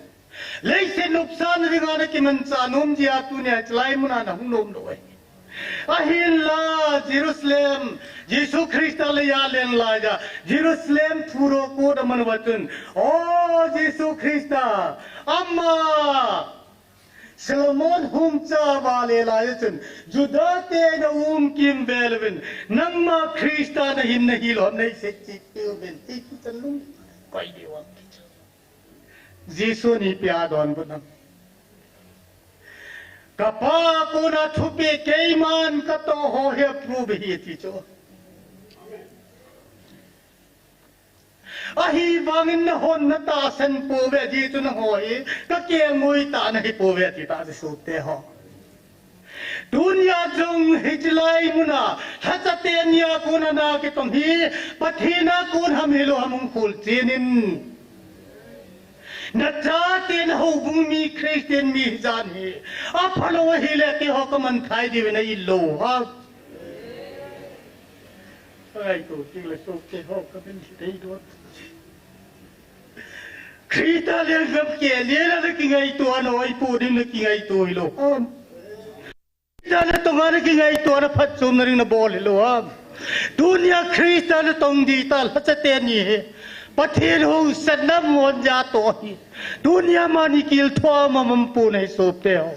Leiset nopsahna dinga nakimanchah nom jeh a tunia chulai muna nahung nom lou ahi. Ahinla Jerusalem, Jesu Christa leiya alen laiya Jerusalem thuro kona aman uva chun, O Jesu Christa, ama Solomon hung chauva le laiya chun, Juda te na um kimvel uvin, nangma Christa nahin nahilou ham neiseipeh uvin, ti kichan lung koi diu vang kicha. Jesun ipi adonbut ham? Kapa kona thupeh keiman katoh ho hi approve ahi ati chu. Ahivangin nahon natahsan pouve, ajeh chu nangho hi kakelngoi tah nahipouve ati tah Jesu te ho. Tunia jong hiche lai muna lhacha teni a kona na kitong hi Pathen a kon ham hilou ham hung kholchen in. Nachate nahoubung mi Christian mi hijan hi aphalou ahile keiho kamanthai diuvin ailou ham? Ngaito tengle sohte ho kamin hi dei don. Christa lenggam keletna nakingaito a nahoipo ding nakingaito hilou ham? Christa natonga nakingaito a naphatchomna ding nabol hilou ham? Tunia Christa natong ding tah lhacha teni hi Pathen housetna mun jatoh hi. Tunia mani kilthua mamam pon ahi sohte ho.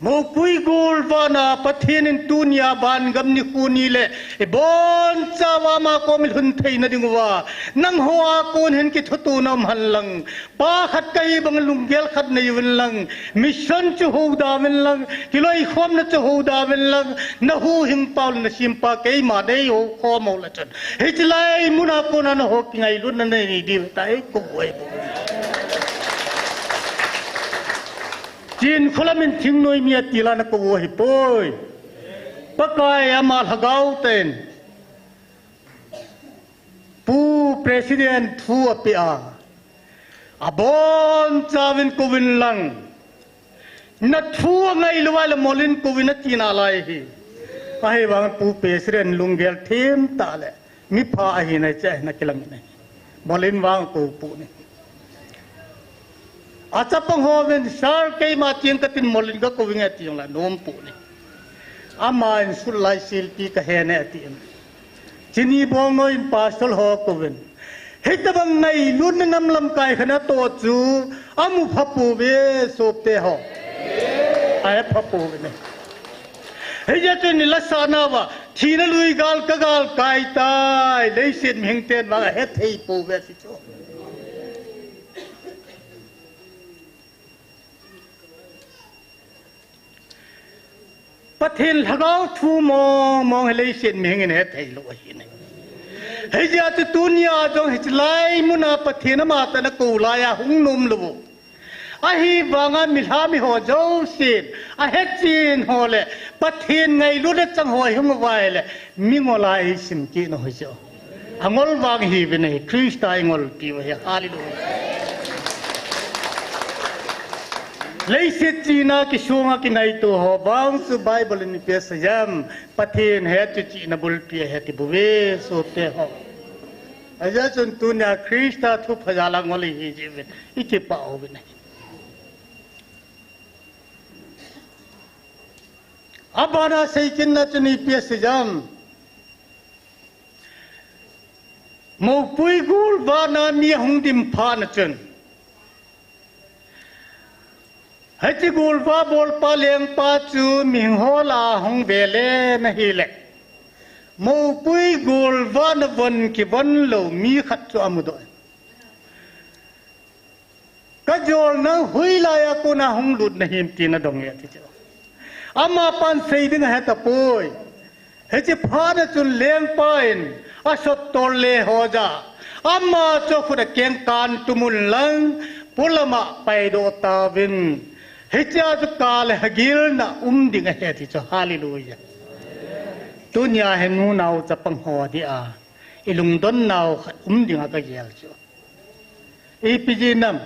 Moupui golvahna Pathen in tunia vangam nikho ni le ibonchauva ama kom ilhun theina dinguva nangho a kon hin kithutona um henlang, pa khat kahi bang lunggel khat neiuvin lang, mission chu houda uvin lang, kiloikhomna chu houda uvin lang, nahuhhingpa le nasempa keima neihoukhom uleh chun hiche lai muna kona naho kingailutna nanei diu ahitai, kou e. Chinkholam in thingnoi mi atila nakou u ahipoi. Pakai ama lhagao tah in Pu President thu apeh a, abonchauvin kouvin lang, nathu angailou a le molin kouvin atina lai hi. Ahivangin Pu President lunggel themtah le mipha ahina hiche hi nakilang in ahi. Molin vang kou pon ahi. Achapang hovin, Sir, keima cheng katin molin kakou inge ati jongle nom pon ahi. Aman sulai silpi kahen e atin. Chini bong noiyin pastor ho kouvin, hitobang ngailutna nam lamkai khat natoh chu amu phapouve sohte ho. Ahe phapouve. Hijeh chun ilasah nauva thina lui gal kagal kaitai, leiset mihing ten vang ahethei pouve ati chu. Pathen lhagao thu mong mong hi leiset mihing in hetheilou ahi nai. Hijeh a chu tunia jong hiche lai muna Pathen amatah in akou laiya hung nom lou u. Ahivanga milham miho jousen, ahechen ho le Pathen ngailutna chang ho ihung uva ahile, mingol a eisim kit u hiche. Angol vang ihiuvin ahi, Christa ingolpiu ahi. Hallelujah. Leiset chihna kisonga kingaito ho vang chu Bible in ipi asei em? Pathen het chu chihna bulpi ahi ati bouve sohte ho. Ajeh chun tunia Christa thupha jal a ngol ihi jiuvin, ikipah uvin ahi. Abana seikitna chun ipi asei em? Moupui golvahna mi ahung dim phatna chun, hiche golvah bolpa lengpa chu mihing ho lah a ahung velen ahile, moupui golvahna von kivon lou mi khat chu amudoh in, kajolna hoilaiya kona hung lut nahim tin adong e ati chu. Amapan sei ding ahetapoi. Hiche phat a chun lengpa in asot tol le ho jah a, ama chu akhut akeng kan tumun lang, polam a paidoh tauvin. Hichea chu kah le hagilna um ding ahi ti chu. Hallelujah. Tunia hi nunau chapang ho dia ilungdonnau khat um dinga kagel chu. Ipi jeh ham,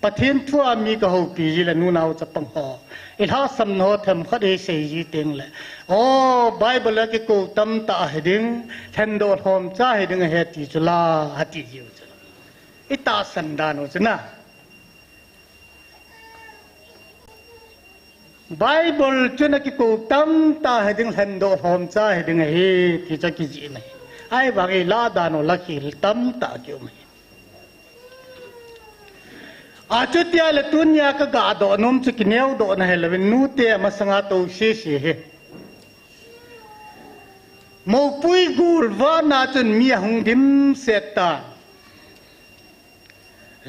Pathen thua mi kahoupi jeh le nunau chapang ho, ilhahsamna ho themkhat isei ji teng le, o, Bible a kikou tamtah hiding, lhendoh lhomcha hiding ahi ti chu la, ati jiu chu. Itahsan dan u chu na. Bible chun akikou tamtah hiding, lhendoh lhomcha hiding ahi ti chu akijih ahi. Ahivangin ilah dan u lah khel tamtah kium ahi. Achutia le tunia kagahdoh nom chu kineodohna hilouvin nute masanga tousese hi. Moupui golvahna chun mi ahung dimset tan.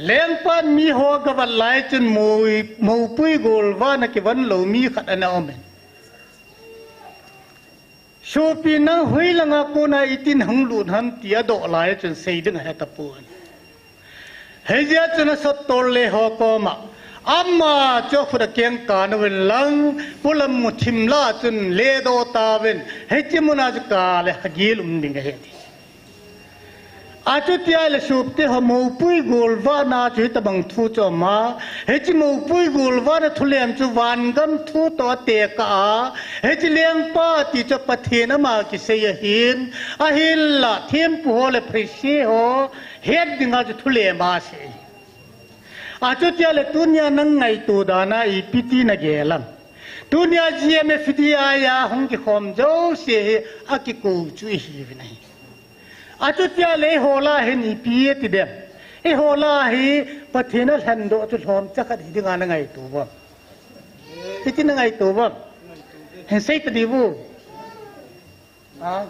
Lengpan miho gavet lai chun mou-, moupui golvahna kivan lou mi khat ana umin. Sopi nang hoilanga kona itin hung lut ham ti adoh lai chun sei ding ahetapon. Hijeh chun asot tol le ho koma, ama chu akhut akeng kan uvin lang, polam muthim lah a chun ledoh tauvin, hiche muna chu kah le hagil um ding ahi ti. Achutia le sopi teho, moupui golvahna chu hitobang thu chu ama, hiche moupui golvahna thulem chu vangam thu toh atekah a, hiche lengpa ti chu Pathen ama kisei ahin, ahinla thempu ho le Pharisee ho het dinga chu thulem asei. Achutia le tunia nang ngaito dan a ipi ti nagel ham? Tunia G M F D I a hung kikhom jouse hi akikou chu ihiuvin ahi. Achutia le eiho lah hin ipi ati dem? Eiho lah hi Pathen a lhendoh chu lhomcha khat hidinga nangaito uvem? Hiti nangaito uvem? Hin sei tadiu vo. Ha?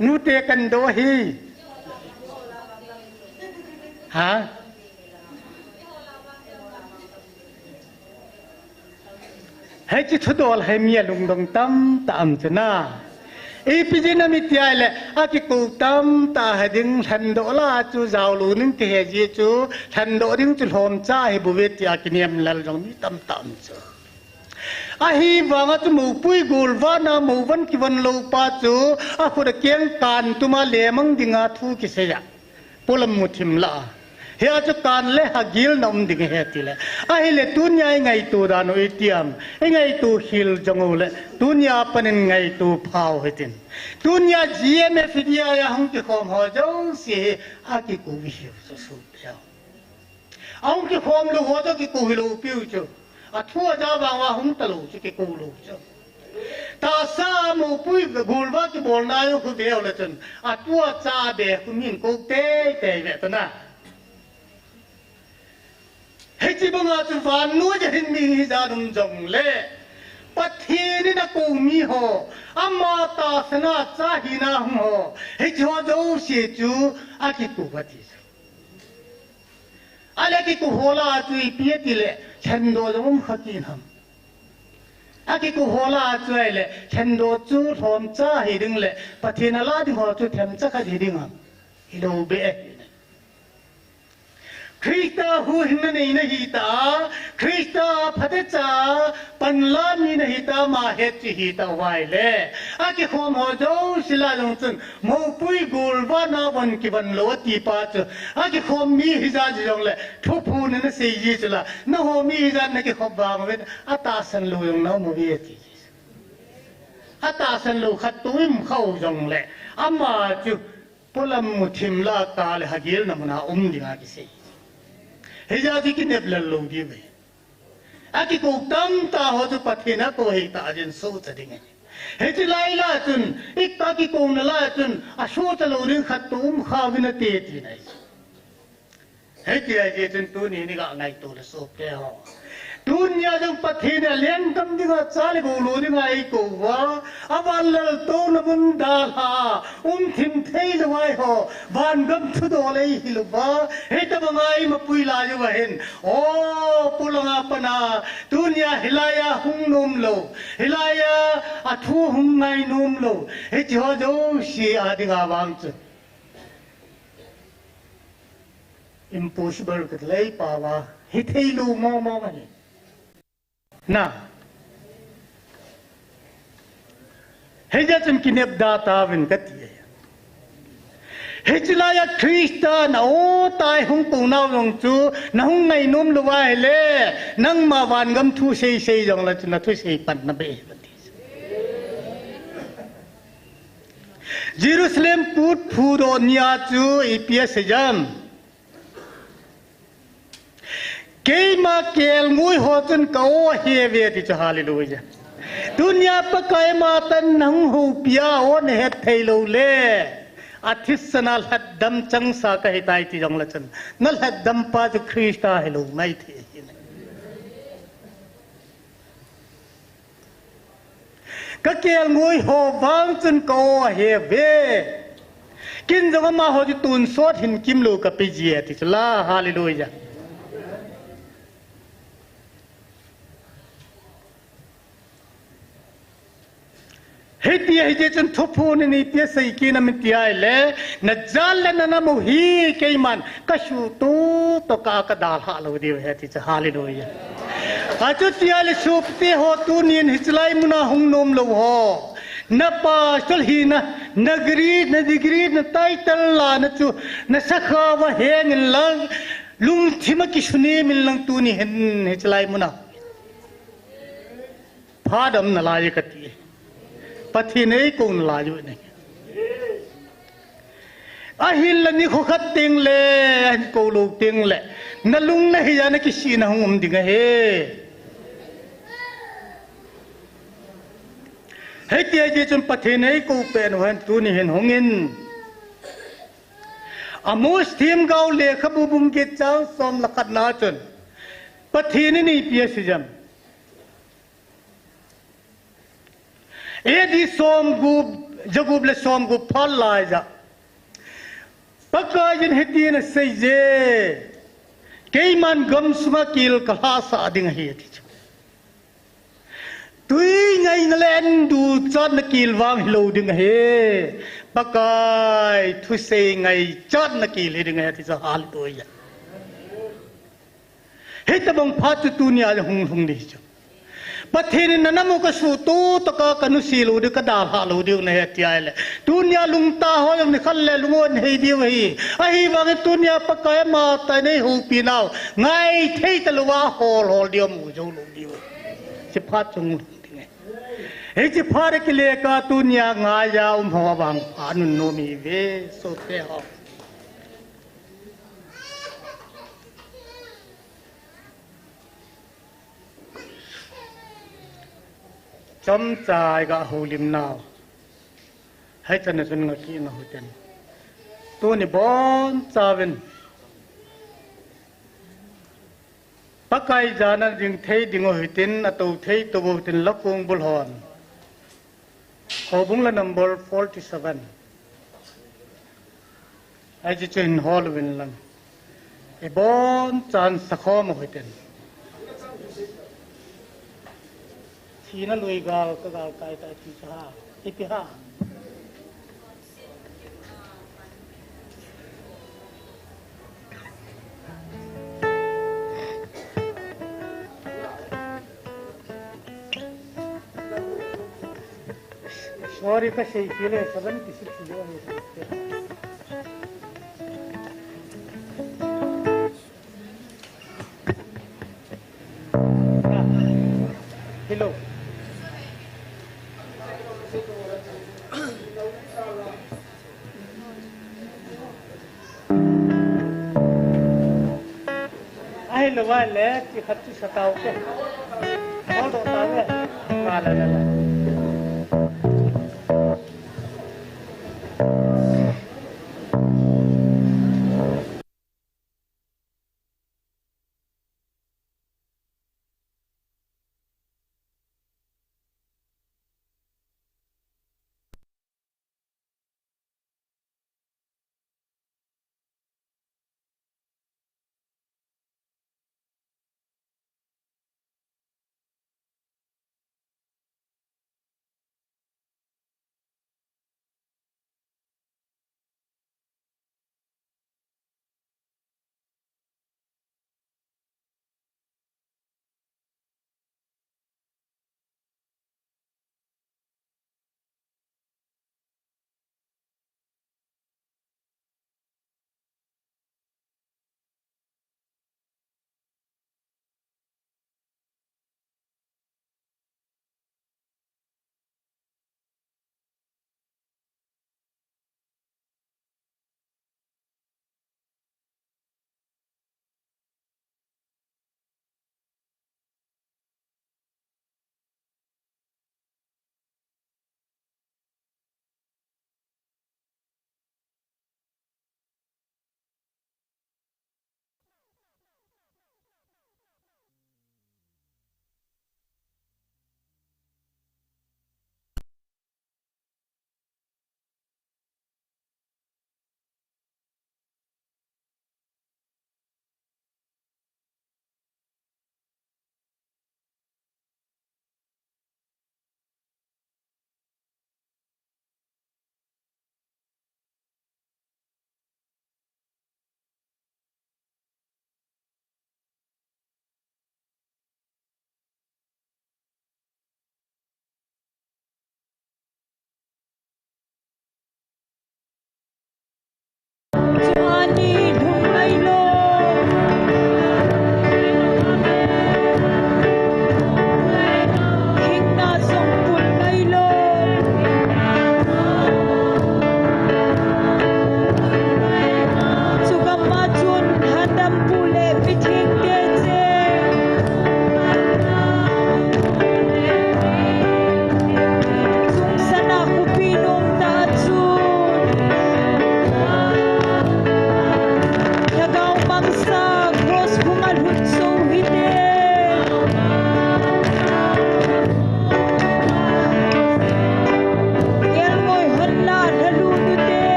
Nute kandoh ahi. Ha? Hiche thudol hi mi alungdong tamtah um chu na. Ipi jeh ham itia le, akikou tamtah hiding, lhendoh lah a chu jaolou ning ti ahi jeh chun, lhendoh ding chu lhomcha hibouve tia kinem lel jong mi tamtah um chu. Ahivanga chu moupui golvahna mouvan kivan lou pa chu akhut akeng kan tuma lemang dinga thu kisei a, polam muthim lah a, hia chu kah le hagilna um ding ahi tile. Ahile tunia ingaito dan u iti ham? Ingaito khel jong uleh tunia panin ngaito phau hitin. Tunia G M F D I a hung kikhom ho jouse hi akikou ihiu chu sopi teho. Ahung kikhom lou ho chu kikou hilou piu chu. Athu aja vang uva hung talou chu kikou lou chu. Tahsa moupui golvah kibolna jong khu veu le chun, atu acha be khu min kou teitei ve tana. Hiche banga chu vannoi a hin mi hijat um jongle, Pathen in akou miho, ama tahsan a cha hina hung ho, hiche ho jouse chu akikou ati chu. Ale akikou ho lah a chu ipi ati le, lhendoh jong um kha kit ham? Akikou ho lah a chu ahile, lhendoh chu lhomcha hiding le, Pathen a lah ding ho chu themcha khat hiding ham? Hilou beh ahi. Christa huhhingna neina hita, Christa phatecha panla mi nahita, ama het chu hita uva ahile, akikhom ho jouse lah jong chun, moupui golvahna von kivan lou ati pa chu, akikhom mi hijat jongle, thuphon in asei ji chu la, nangho mi hijat nakikhop vang uvin, atahsan lou jong naum uve ati. Atahsan lou khat toh um khau jongle, ama chu polam muthim lah a kah le hagilna muna um dinga kisei. Hijat chu kinep lel lou diu ve. Akikou tamtah ho chu Pathen akou hita jeh in sohcha ding ahi. Hiche lai lah a chun, i kah kikouna lah a chun, asohcha lou ding khat toh um kha uvin ati tina ahi. Hitia jeh chun tuni ni ga ngaito le sopi teho. Tunia jong Pathen in alenggam dinga, cha le gou lo dinga eikou uva, avan laltouna mun dalha, umthim thei lou a eiho, vangam thudol eihil uva, hitobanga eimapui lai uva hin, o, polanga pana, tunia hilaiya hung nom lou, hilaiya athu hung ngai nom lou, hiche ho jouse a dinga vang chu impossible kati lei pau a, hithei lou mong mong ahi. Na. Hijeh chun kinepda tauvin kati. Hiche laiya Christa na o tai hung kou nau jong chu, nahung ngai nom lou va ahile, nangma vangam thu sei sei jong la chu nathusei pan nabeh ahi. Jerusalem kut phudoh nia chu ipi asei jam. Keima kelngoi ho chun ka o ahe uve ti chu, hallelujah. Tunia Pakai ama tan nahung houpi a o nahet thei lou le, athisan a lhatdam changsa kahitai ti jong la chun, na lhatdam pa chu Christa hilou maithei ahi. Ka kelngoi ho vang chun ka o ahe uve. Ken jong amaho chu tonsot hin kimlou kape ji e ti chu la, hallelujah. Hiti ahi jeh chun thuphon in ipi asei kit nam iti ahile, na jat le na nam u hi keiman ka suhtoh toh ka, ka dalhah lou diu ahi ti chu, hallelujah. Achuti ahile sopi teho tunin hiche lai muna hung nom lou ho, na pastor hina, na degree, na degree, na title lana chu na sakhao va heng inlang, lungthim a kisunem inlang tuni hin hiche lai muna phat a um nalai kati. Pathen in eikou nalai u ahi. Ahinla nikho khat teng le, ahin kou lou teng le, na lung na hei a na kisihna hung um ding ahi. Hiti ahi chun Pathen in eikou peh u ahin tuni hin hung in. Amos themgao lekhabu bung get chang som le khat na chun Pathen in ipi asei jam. A D somgup, jagup le somgup phat laiya Pakai in hitin asei e, keiman gamsunga kel ka lhahsah ding ahi ati chu. Tui ngaina le an duchatna kel vang hilou ding ahi. Pakai thusei ngaichatna kel hi ding ahi ati chu, hallelujah. Hitobang phat chu tunia hung lhung ding chu. Pathen in na nam u ka suhtoh toh ka, ka nusi lou diu, ka dalhah lou diu nahe ati ahile, tunia lungtah ho jong nikhat le lung u ahei diu ahi. Ahivangin tunia Pakai ama tan eihoupi nau ngaithei talou a hol hol diu, mu jou lou diu. Hiche phat chu hung lhung ding ahi. Hiche phat a kile ka tunia ngaiya um ho vang pha nunnom ive sopi teho. Chomcha i ga houlim nau. Hichan a chun ngah kit nau hiten. Tuni bonchauvin Pakai jana ding thei ding u hitin, atou thei tou u hitin, la kong bul hon. Houbung la number forty-seven. Hiche chu hin hol uvin lang. Ibon chan sakhom u hitin. Thina lui gal ka gal kai ta ti cha ha. Ipi ha. Sorry, ka sei kile, seventy-six le. Hello. Ahilou vale, ti khat chu sa tau te. Hol doh tau ve. Vale, vale.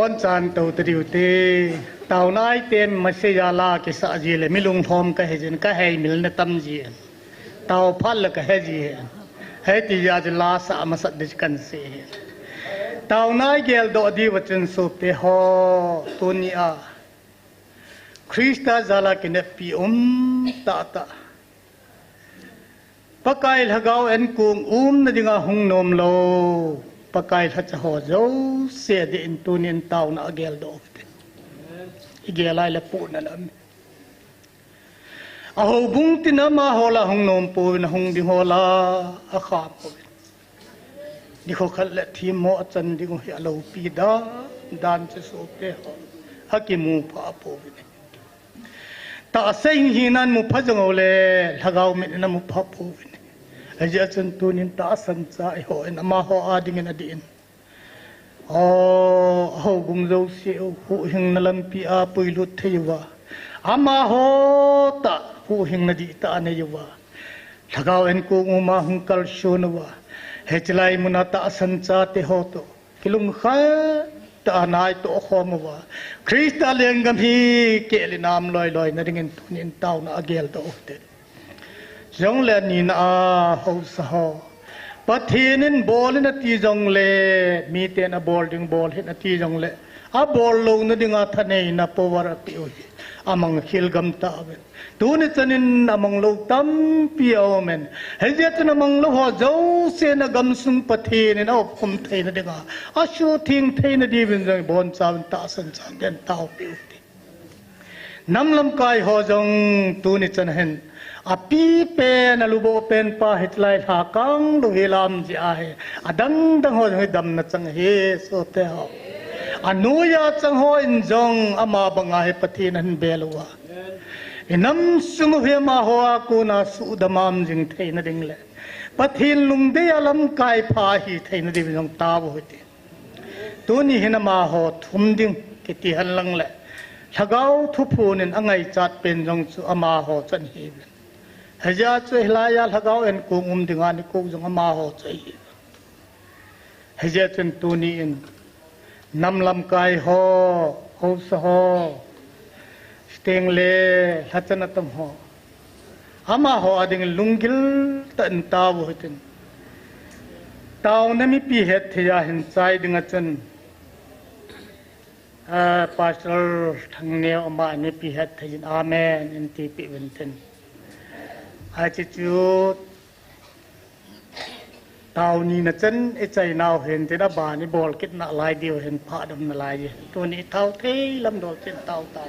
Chan to tadiu te, taona ai ten masei jala kisah ji le, mi lunglhom kahi jin, ka hei mil na tam ji. Tao phat le kahe ji. Hei ti ja ji la sa masat di kan si. Taona ai geldoh diu vin chun sopite ho, tuni a Christa jala kineppi um tah tah. Pakai lhagao enkong umna dinga hung nom lou Pakai lhacha ho jouse din tunin taona a geldoh u hite. I gel lai le puna lam. A houbung tin amaho la hung nom pouvin, a hung ding ho la a kha pouvin. Nikho khat le thim ho a chan ding u hi a loupi dan, dan chu sopite ho. A kimu pha pouvin. Tahsa hing hina mu pha jong u le, lhagao mit in a mu pha pouvin. Ajeh chun tunin tahsan cha i ho in amaho a dingin a din. O, houbung jouse u huhhingna lampi a puilut thei uva. Amaho tah huhhingna dihtah a nei uva. Lhagao enkong uma hung kalson uva. Hichelai muna tahsan chate ho toh kilungkhat tah a nai toh khom uva. Christa lenggam hi keh le nam loi loi na dingin tunin taona a geldoh u hite. Jongle nina a haosa ho. Pathen in bol in ati jongle, miten a bol ding bol hih in ati jongle, a bol louna dinga thaneina power a pe u hi. A mang khel gam tauvin. Tuni chanin a mang lou tampi a um in. Hijeh chun a mang lou ho jouse na gamsung Pathen in a opkhum theina dinga. A suhtheng theina diuvin jong i bonchauvin tahsan chan den taopi u hite. Nam lamkai ho jong tuni chan hin a pipen a luboh pen pa hichelai lhakang lou hi lam ji ahi. A dangdang ho jong hi damna chang ahi sopite ho. A noiya chang ho in jong ama banga hi Pathen ahin bel uva. I nam sung u hi amaho a kona suhdam a um jing theina ding le Pathen lungdei a lamkai pha hi theina ding jong tao u hite. Tuni hin amaho thum ding kiti hen lang le, lhagao thuphon in a ngaichat pen jong chu amaho chan hi. Hijeh chun hilai a lhagao enkong um dinga ni kong jong amaho chu ahi. Hijeh chun tuni in nam lamkai ho, haosa ho, chuteng le lhachan atam ho. Amaho a dingin lunggil tah in tao u hitin. Taona mipi hetthei a hin chai ding a chun, a, Pastor Thangneo ama mipi hetthei in amen in tipeh uvin tin. Hiche chu Tao nina chan i chai nau hin tin a ban i bol kit nalai diu hin phadam nalai. Tuni thao thei lam dol chin tao tao.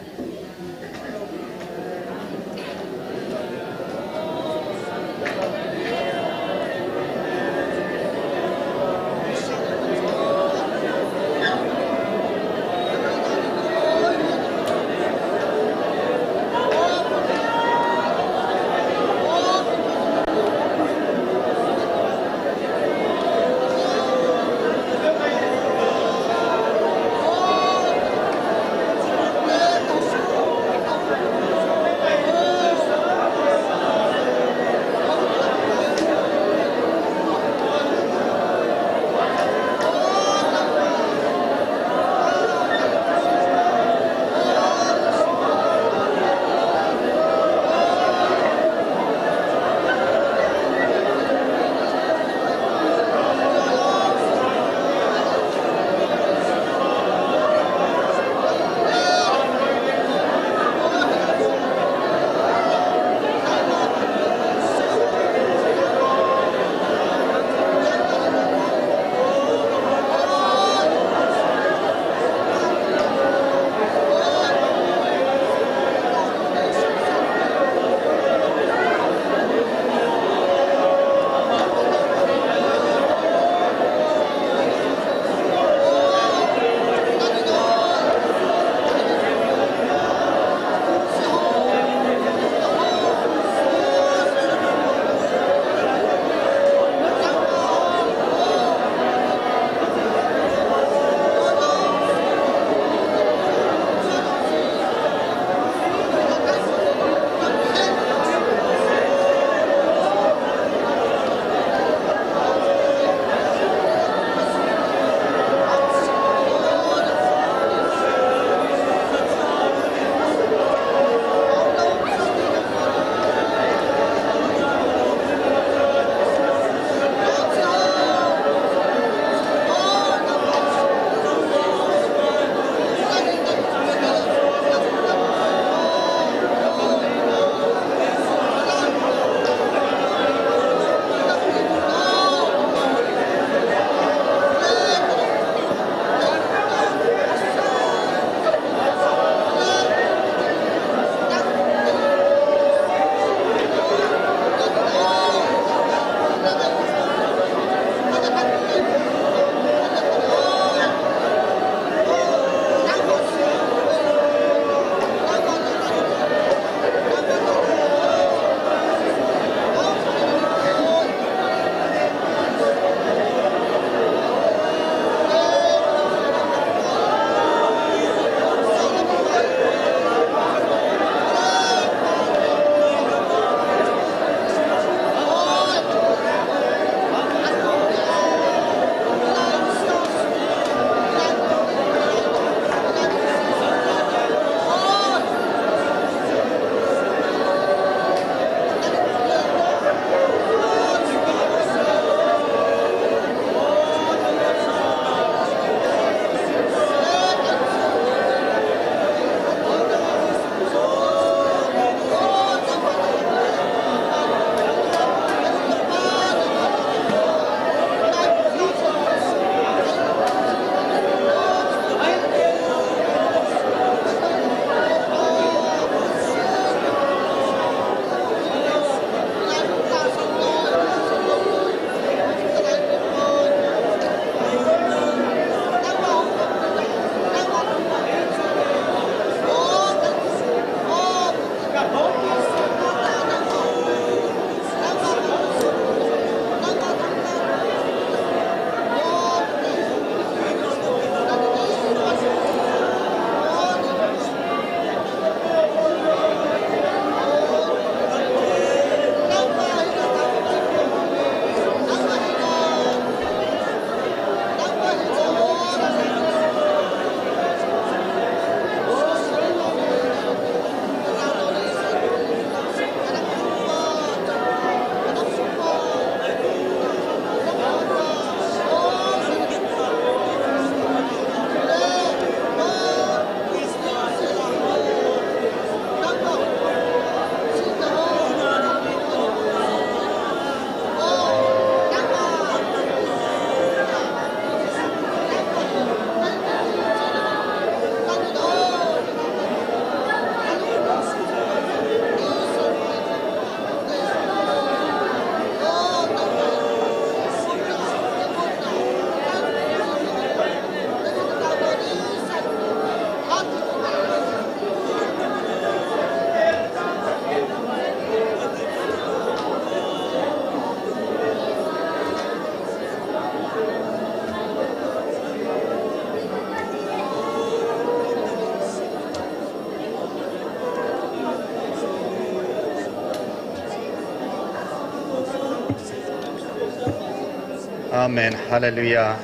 Amen. Hallelujah.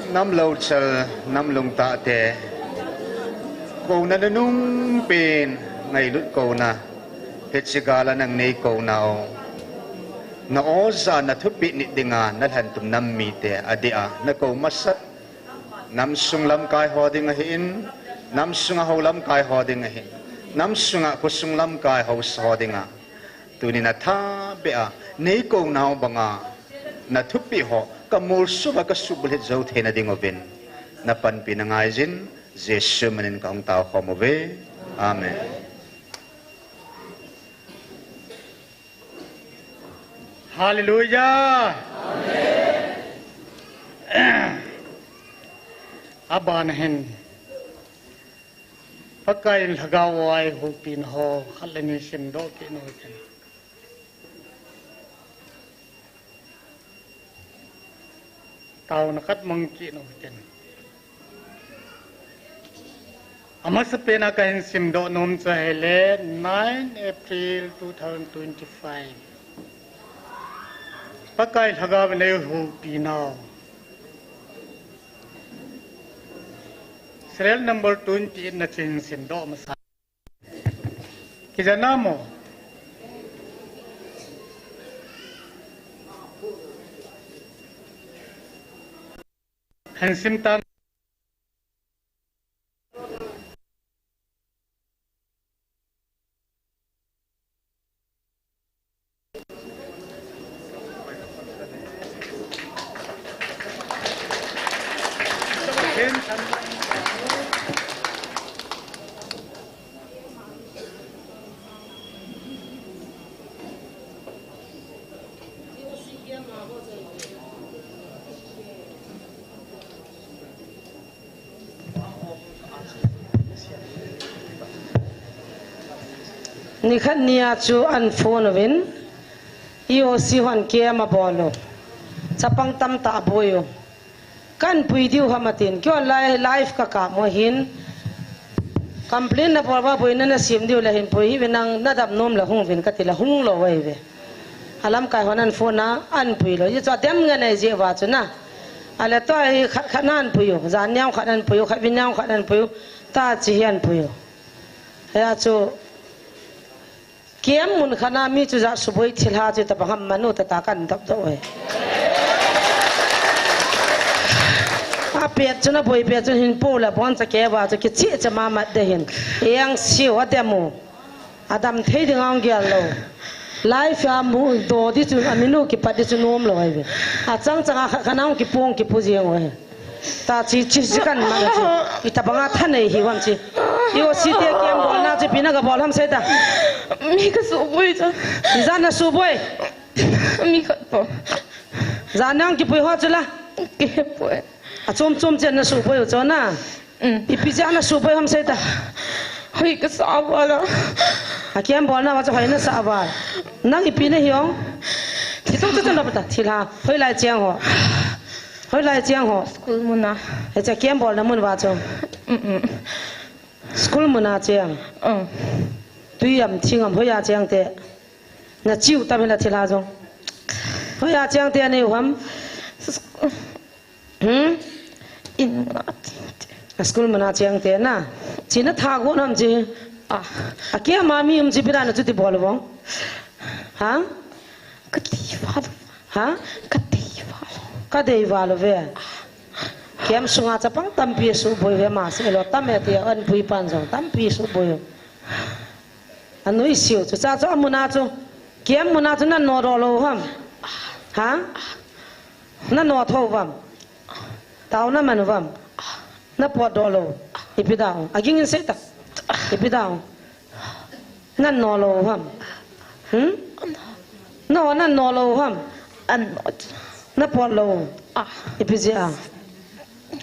Namlou chal, namlung tahte, kouna nunung pen ngailut kouna, hiche gal a nang nei kouna u. Na oja na thupeh nit dinga na lhantum nam mite adeh a na kou masat. Namsung lamkai ho ding ahin, namsunga hou lamkai ho ding ahin, namsunga khosung lamkai ho, ho dinga. Tunin atha beh a nei kounau banga na thupeh ho ka molso uva ka subulhit jou theina ding uvin na panpina ngaijin, Jesu minin kahung tao khom uve. Amen. Hallelujah. Amen. Aban hin, Pakai in lhagao a eihoupina ho khat le ni simdoh kit u hitin. Taona khat mang kit u hitin. Amasapen a kahin simdoh nom chu ahile, nine April two thousand twenty-five. Pakai lhagao in eihoupina. Serial number twenty-eight na chin simdoh masa. Kija namo. Hansim tan. Nikhat nia chu an phone uvin, E O C hon camp abol u. Chapang tamtah aboi u. Kan pui diu ham atin. Keiho lai-, live ka kap mo hin. Complain nabol uva boina nasem diu le hin pui hih uvin nang nadam nom le hung uvin kati le hung lou ahi ve. Alamkai hon an phone a, an pui lou. Hichu adem ngen ahi jeh uva chu na. Ale tua hi khat khat na an pui u. Jan nia khat an pui u, khatvei nia khat an pui u. Tachi hi an pui u. Hia chu. Camp mun khat na mi chu ja suboi thilha chu tabang ham manu tata kan dap doh e. Apet chu naboi pet chu hin po le bon cha keva chu kicheh cha ma mat de hin. Eng siu adem u. Adam thei ding ang gel lou. Life a mu do di chu, aminu kipat di chu nom lou ahi ve. Achang chang a kha, khanang kipung kipu jeng u ahi. Tachi, chi, chi kan ma chi. Itabanga thanei hi uvam chi. E O C te camp bolna chu ipi na gabol ham seita. Mi kasuboi chu. Ijat nasuboi? Mi khat po. Ijat nang kipui ho chu la? Kipui. Achom chom chen nasuboi u chu na? Mm. Ipi jeh a nasuboi ham seita. Hoi kasah uva la. A camp bolna uva chu hoi nasah uva. Nang ipi nahi ong? Ti chu chu chu na pata thilha. Hoilai cheng ho? Hoilai cheng ho? School muna. Hiche camp bolna mun uva chu. Mm, mm. School muna cheng. Mm. Tui am thing am hoiya cheng te? Nachiu tam hila thilha jong. Hoiya cheng te anei u ham? Hmm? In muna cheng te. A school muna cheng te na. Chi natha gon ham chi? Ah. A camp a mi um chi ipi dan a chuti bol u vang? Ha? Kadei val u. Ha? Kadei val u. Kadei val u ve. Camp sunga chapang tampi suboi ve ma se lo tam e ti an pui pan jong tampi suboi. Anui siu chu cha chu amuna chu. Camp muna chu nano doh lou ham? Ha? Nano tho uvam? Tao naman uvam? Napot doh lou. Ipi dau. Aging in seita. Ipi dau. Nano lou ham? Hmm? No, nano lou ham? Ano. Napot lou. Ah. Ipi jeh a?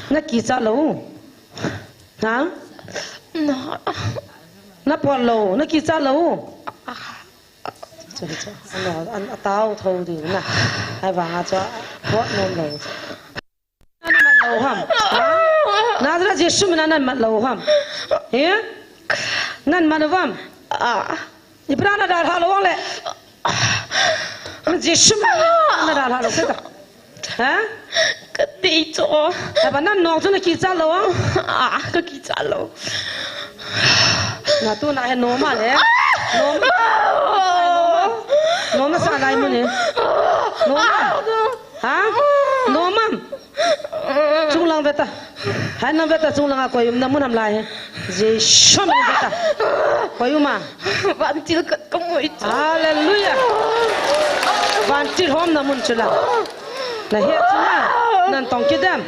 Nakichat lou. Ha? No. Napot lou, nakichat lou. Ah. Chu, chu. Ano, an, atao tho ding na. Ahivanga chu, pot nom lou. Nangmat lou ham? Ha? Nazareth Jesu mina nangmat lou ham? He? Nangmat lou ham? Ah. Ipi dan a dalha lou vang le? Jesu mina. Na dalha lou seta. Ha? Ka tei cho. Haba nam nong chu na kicha lou. Ah, ka kicha lou. Na tu na he normal eh. Normal. Normal sa lai mun eh. Normal. Ha? Normal. Chunglang veta. Hai nam veta chunglang a koi um na mun ham lai he. Jesu min veta. Koi um a. Vantil khat ka mu e. Hallelujah. Vantil hom na mun chu la. Na he chu na. Nan tong kit dem.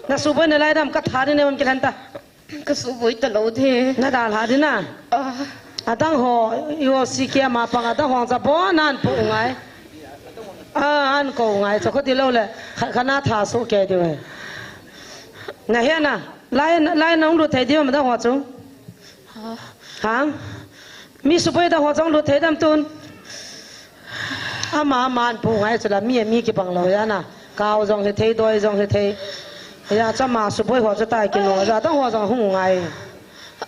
Na suboi na lai dem ka tha ding ne mun kilhen ta. Ka suboi ta lou de. Na dalha ding na. Ah. Adang ho, yo si kia ma pang adang ho cha bo nan pu ngai. Ah, an ko ngai, cho ko ti lou le. Kha, kha na tha su ke di we. Na he na. Lai, lai nong lut thei di ma dang ho chu. Ha? Mi suboi dang ho jong lut thei dam tun. Ama, ama an pu ngai chu la mi, mi kibang lou ya na. Kau jong he thei, doi jong he thei. Ya cha ma suboi ho chu tai kino, ya dang ho jong hung ngai.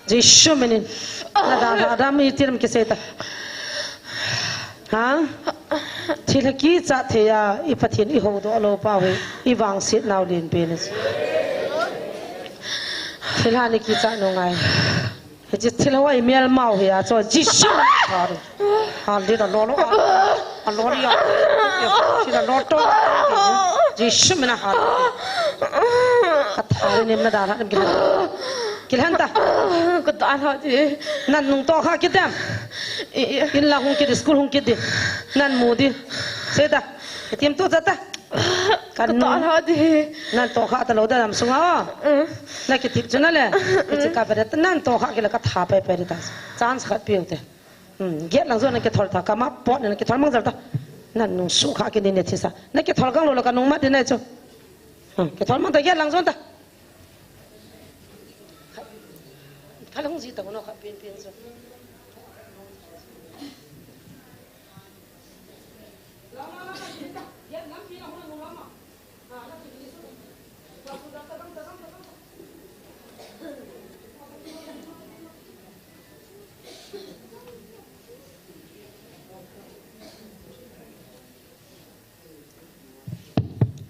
Jesu minin. Na dalha dam i ti nam kisei ta. Ha? Thil ha kicha thei a, i Pathen i houdoh lou pa hi, i vangset nau len pen. Thil ha ni kicha nung ngai. Hiche thil ha i mel mau hi a, cho Jesu. Hallelujah, lo lo. Hallelujah. Thil ha lo to. Jesu mina hallelujah. Ka tha ni na dalha ni kilhen. Kilhen ta. Ka dalha di. Nan nung to kha kit dem. Eh, eh. In la hung kit, school hung kit di. Nan mu di. Sei ta. Tim tu jata. Kan ka ta nung. Dalha di. Nan to kha ta lou da lam sunga o. Mm. Na kitip chu na le. Kichi ka pe de nan to kha kila ka tha pe pe de ta. Chance khat piu te. Hmm. Gate lang chu na kithol ta. Kama pot na kithol mang jal ta. Nan nung su kha kini ne thisa. Na kithol kang lou la ka nung mat di na chu. Hmm. Kithol mang ta gate lang chu ta. Kha lang ji ta ko no kha pin pin chu.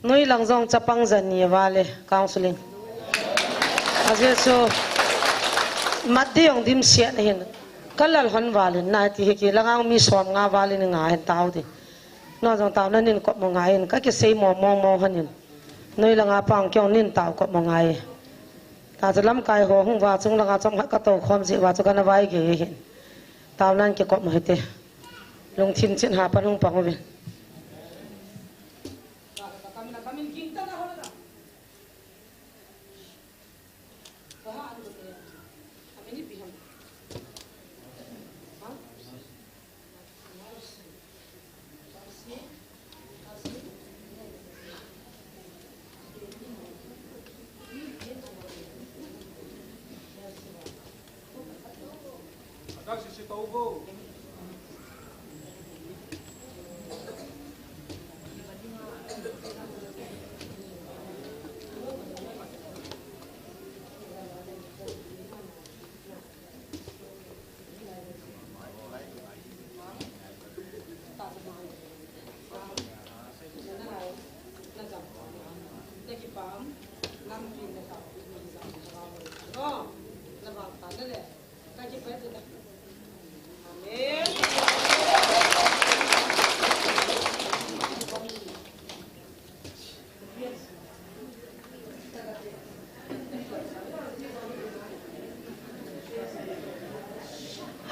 Noi lang jong chapang jan ni vale counseling. Ajeh chu mat di jong dimset na hin. Ka lal hon valin na ti hi ki langa mi som nga valin nga hin tao di. Non jong tao na nin kop mo ngai in ka kisei mo mo mo hanin. Noi langa pang kyong nin tao kop mo ngai. Ta chu lamkai ho hung va chung langa chom khat ka to khom ji va chu ka na vai ge hin. Tao nan kikop mo hite. Lungthim chin ha pan hung pang uvin.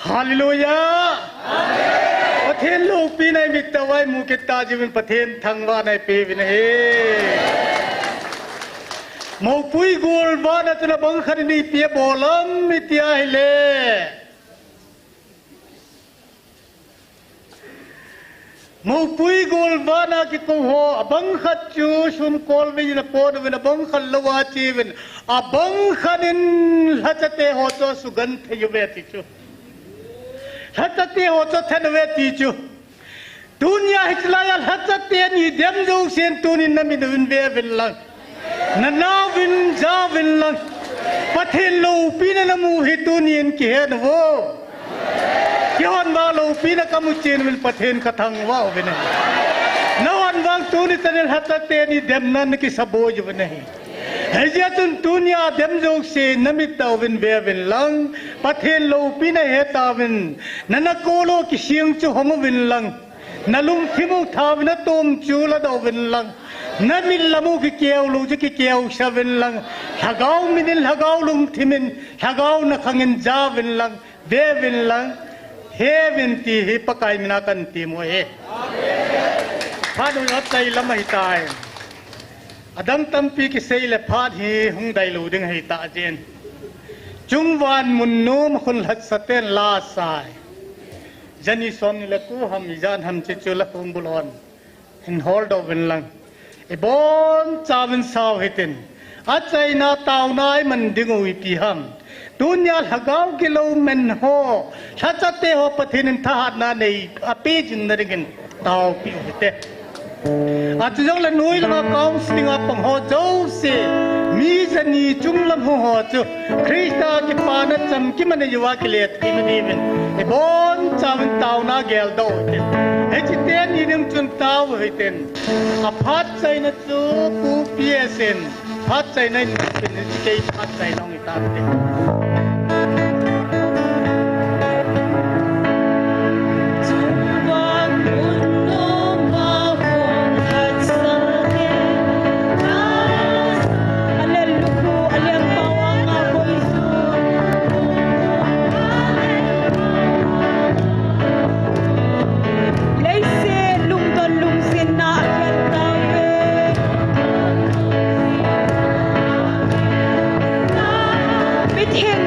Hallelujah. Pathen loupina i mit tah uva i mu kit ta jiuvin Pathen thangvahna i peuvin ahi. Moupui golvahna chun abang khat in ipi abol ham iti ahile. Moupui golvahna kikou ho, abang khat chu sumkol vei in apot uvin, abang khat lou a che uvin, abang khat in lhachate ho chu asugenthei uve ti chu. Lhachate ho chu athen uve ti chu. Tunia hichelai a lhachate ni dem jousen tunin na mit uvin ve uvin lang. Na nao uvin, ja uvin lang. Pathen loupina na mu hi tunin kihen uvo. Kihon vah loupina ka mu chen uvin Pathen ka thangvah uvin. Na hon Tuni chan in lhacha teni demna nakisaboi uvin ahi. Hijeh chun tunia dem jouse namit tah uvin veuvin lang, Pathen loupina hetauvin, nana kolo kising chu hong uvin lang, nalungthim u thauvin atom chu ladoh uvin lang, namit lam u kikeu lou chu kikeu sah uvin lang, Lhagao mit in, Lhagao lungthim in, Lhagao nakhang in jauvin lang, veuvin lang, heuvin ti hi Pakai mina kahin tem u ahi. Phat u achai lam ahitai. Adang tampi kisei le phat hi hung dailou ding ahitah jeh in. Chungvan mun nom khun lhacha ten la asai. Jani som ni le ko ham ijat ham hiche chu la khong bulon. Hin holdoh uvin lang. Ibonchauvin sao hitin. Achaina taona iman ding u ipi ham. Tunia lhagao gilou men ho, lhacha te ho Pathen in thahatna nei apeh jing na dingin taopi u hite. Achujongle noi langa counseling a pang ho jouse, mi jani chunglam hung ho chu Christa kipana chamkim anei uva kile thei na diuvin ibonchauvin taona geldoh u hite. Hiche teni ding chun tao u hitin. Aphat chaina chu Pu P S in phat chaina in, kei phat chaina hung itante. Leiset lungdon lungsetna akhel tauve. Mitheng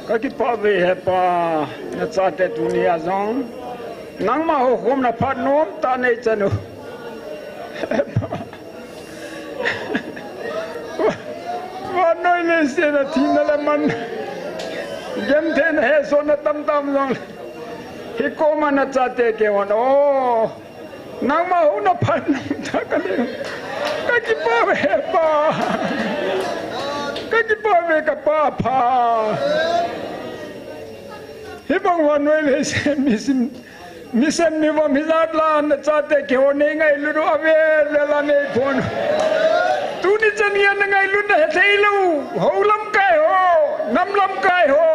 Kakipah uve he Pa, nachate tunia jong nangma houkhomna phat nomtah neichan u. Vannoi leiset a thina le manna, gentheina hehsotna tamtah um jongle, hikoma nachate kihon, o, nangma houna phat nomtah kanei. Kakipah uve he Pa. Kakipah uve ka Pa apha. Hibang vannoi leiset misim, misim mivom hijat la nachate kihon neingailut u avel vel a neiphon u. Tuni chan geiya nangailutna hethei lou hou lamkai ho, nam lamkai ho,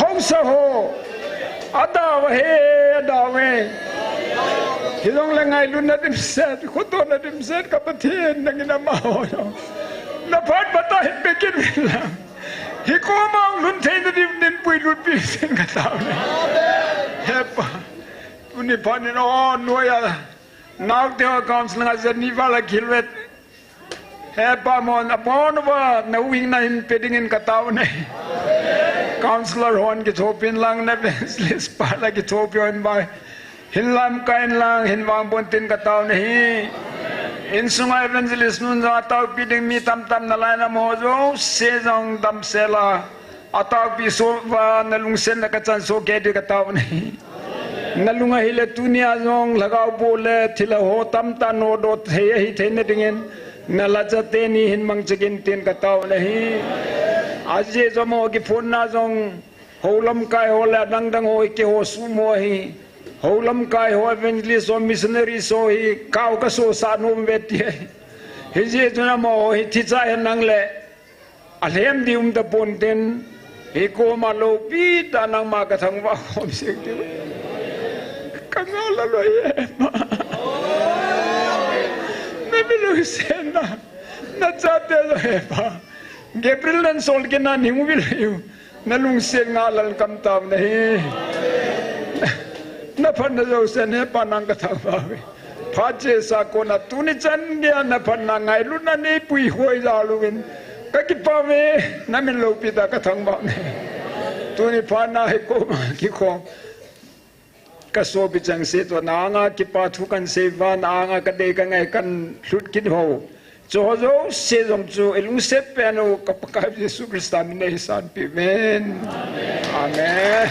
haosa ho, adau ahi, adau e. Hijongle ngailutna dimset, khotohna dimset ka Pathen, nangin amaho jong naphat phatah hin pe kit uvin lang, hikoma hung lhun theina diuvin puilutpi uvin katao e. He Pa, tuni phat in, o, noiya naote ho council a Geneva la kihil uve. He Pa, amahon abon uva na huhhingna hin pe dingin katao e. Councillor hon kithopi in lang, na evangelist pa la kithopi hon, bai, hin lamkai in lang, hin vangboh in tin katao ahi. Insunga evangelist nun jong ataopi ding mi tamtah nalai, amaho jouse jong damsel a ataopi soh uva nalungsetna kachan soh kei ding katao ahi. Nalung ahile tunia jong lhagao boh le thilha ho tamtah nodoh thei ahi theina dingin nalhacha teni hin mangcha kit in tin katao ahi. Ajeh chu amaho kiphonna jong hou lamkai ho le adangdang ho hi keiho sum u ahi. Hou lamkai ho, evangelist ho, missionary ho hi kao kasosah nom uve ti ahi. Hijeh chun amaho hi thicha hen lang le alhem ding um tapon tin, hikoma loupi tah nangma kathangvah khom sek diu. Kangah lal u ahi e Pa. Namilou setna, nachate jong he Pa, Gabriel nansol kit na nihung vil u, nalungset ngah lal kamtao ahi. Naphatna jousen he Pa nang kathangvah uve. Phat chesa kona tuni chan geiya naphatna ngailutna neipui hoi jal uvin kakipah uve, namin loupi tah kathangvah uve. Tuni phat na hikoma kikhom kasopi chengse toh na anga kipa thu kansei uva, na anga kadei kangai kanlhut kit u Chuho jouse jong chu ilungset pen u ka Pakai Jesu Christa min in eisanpeh uve. Amen.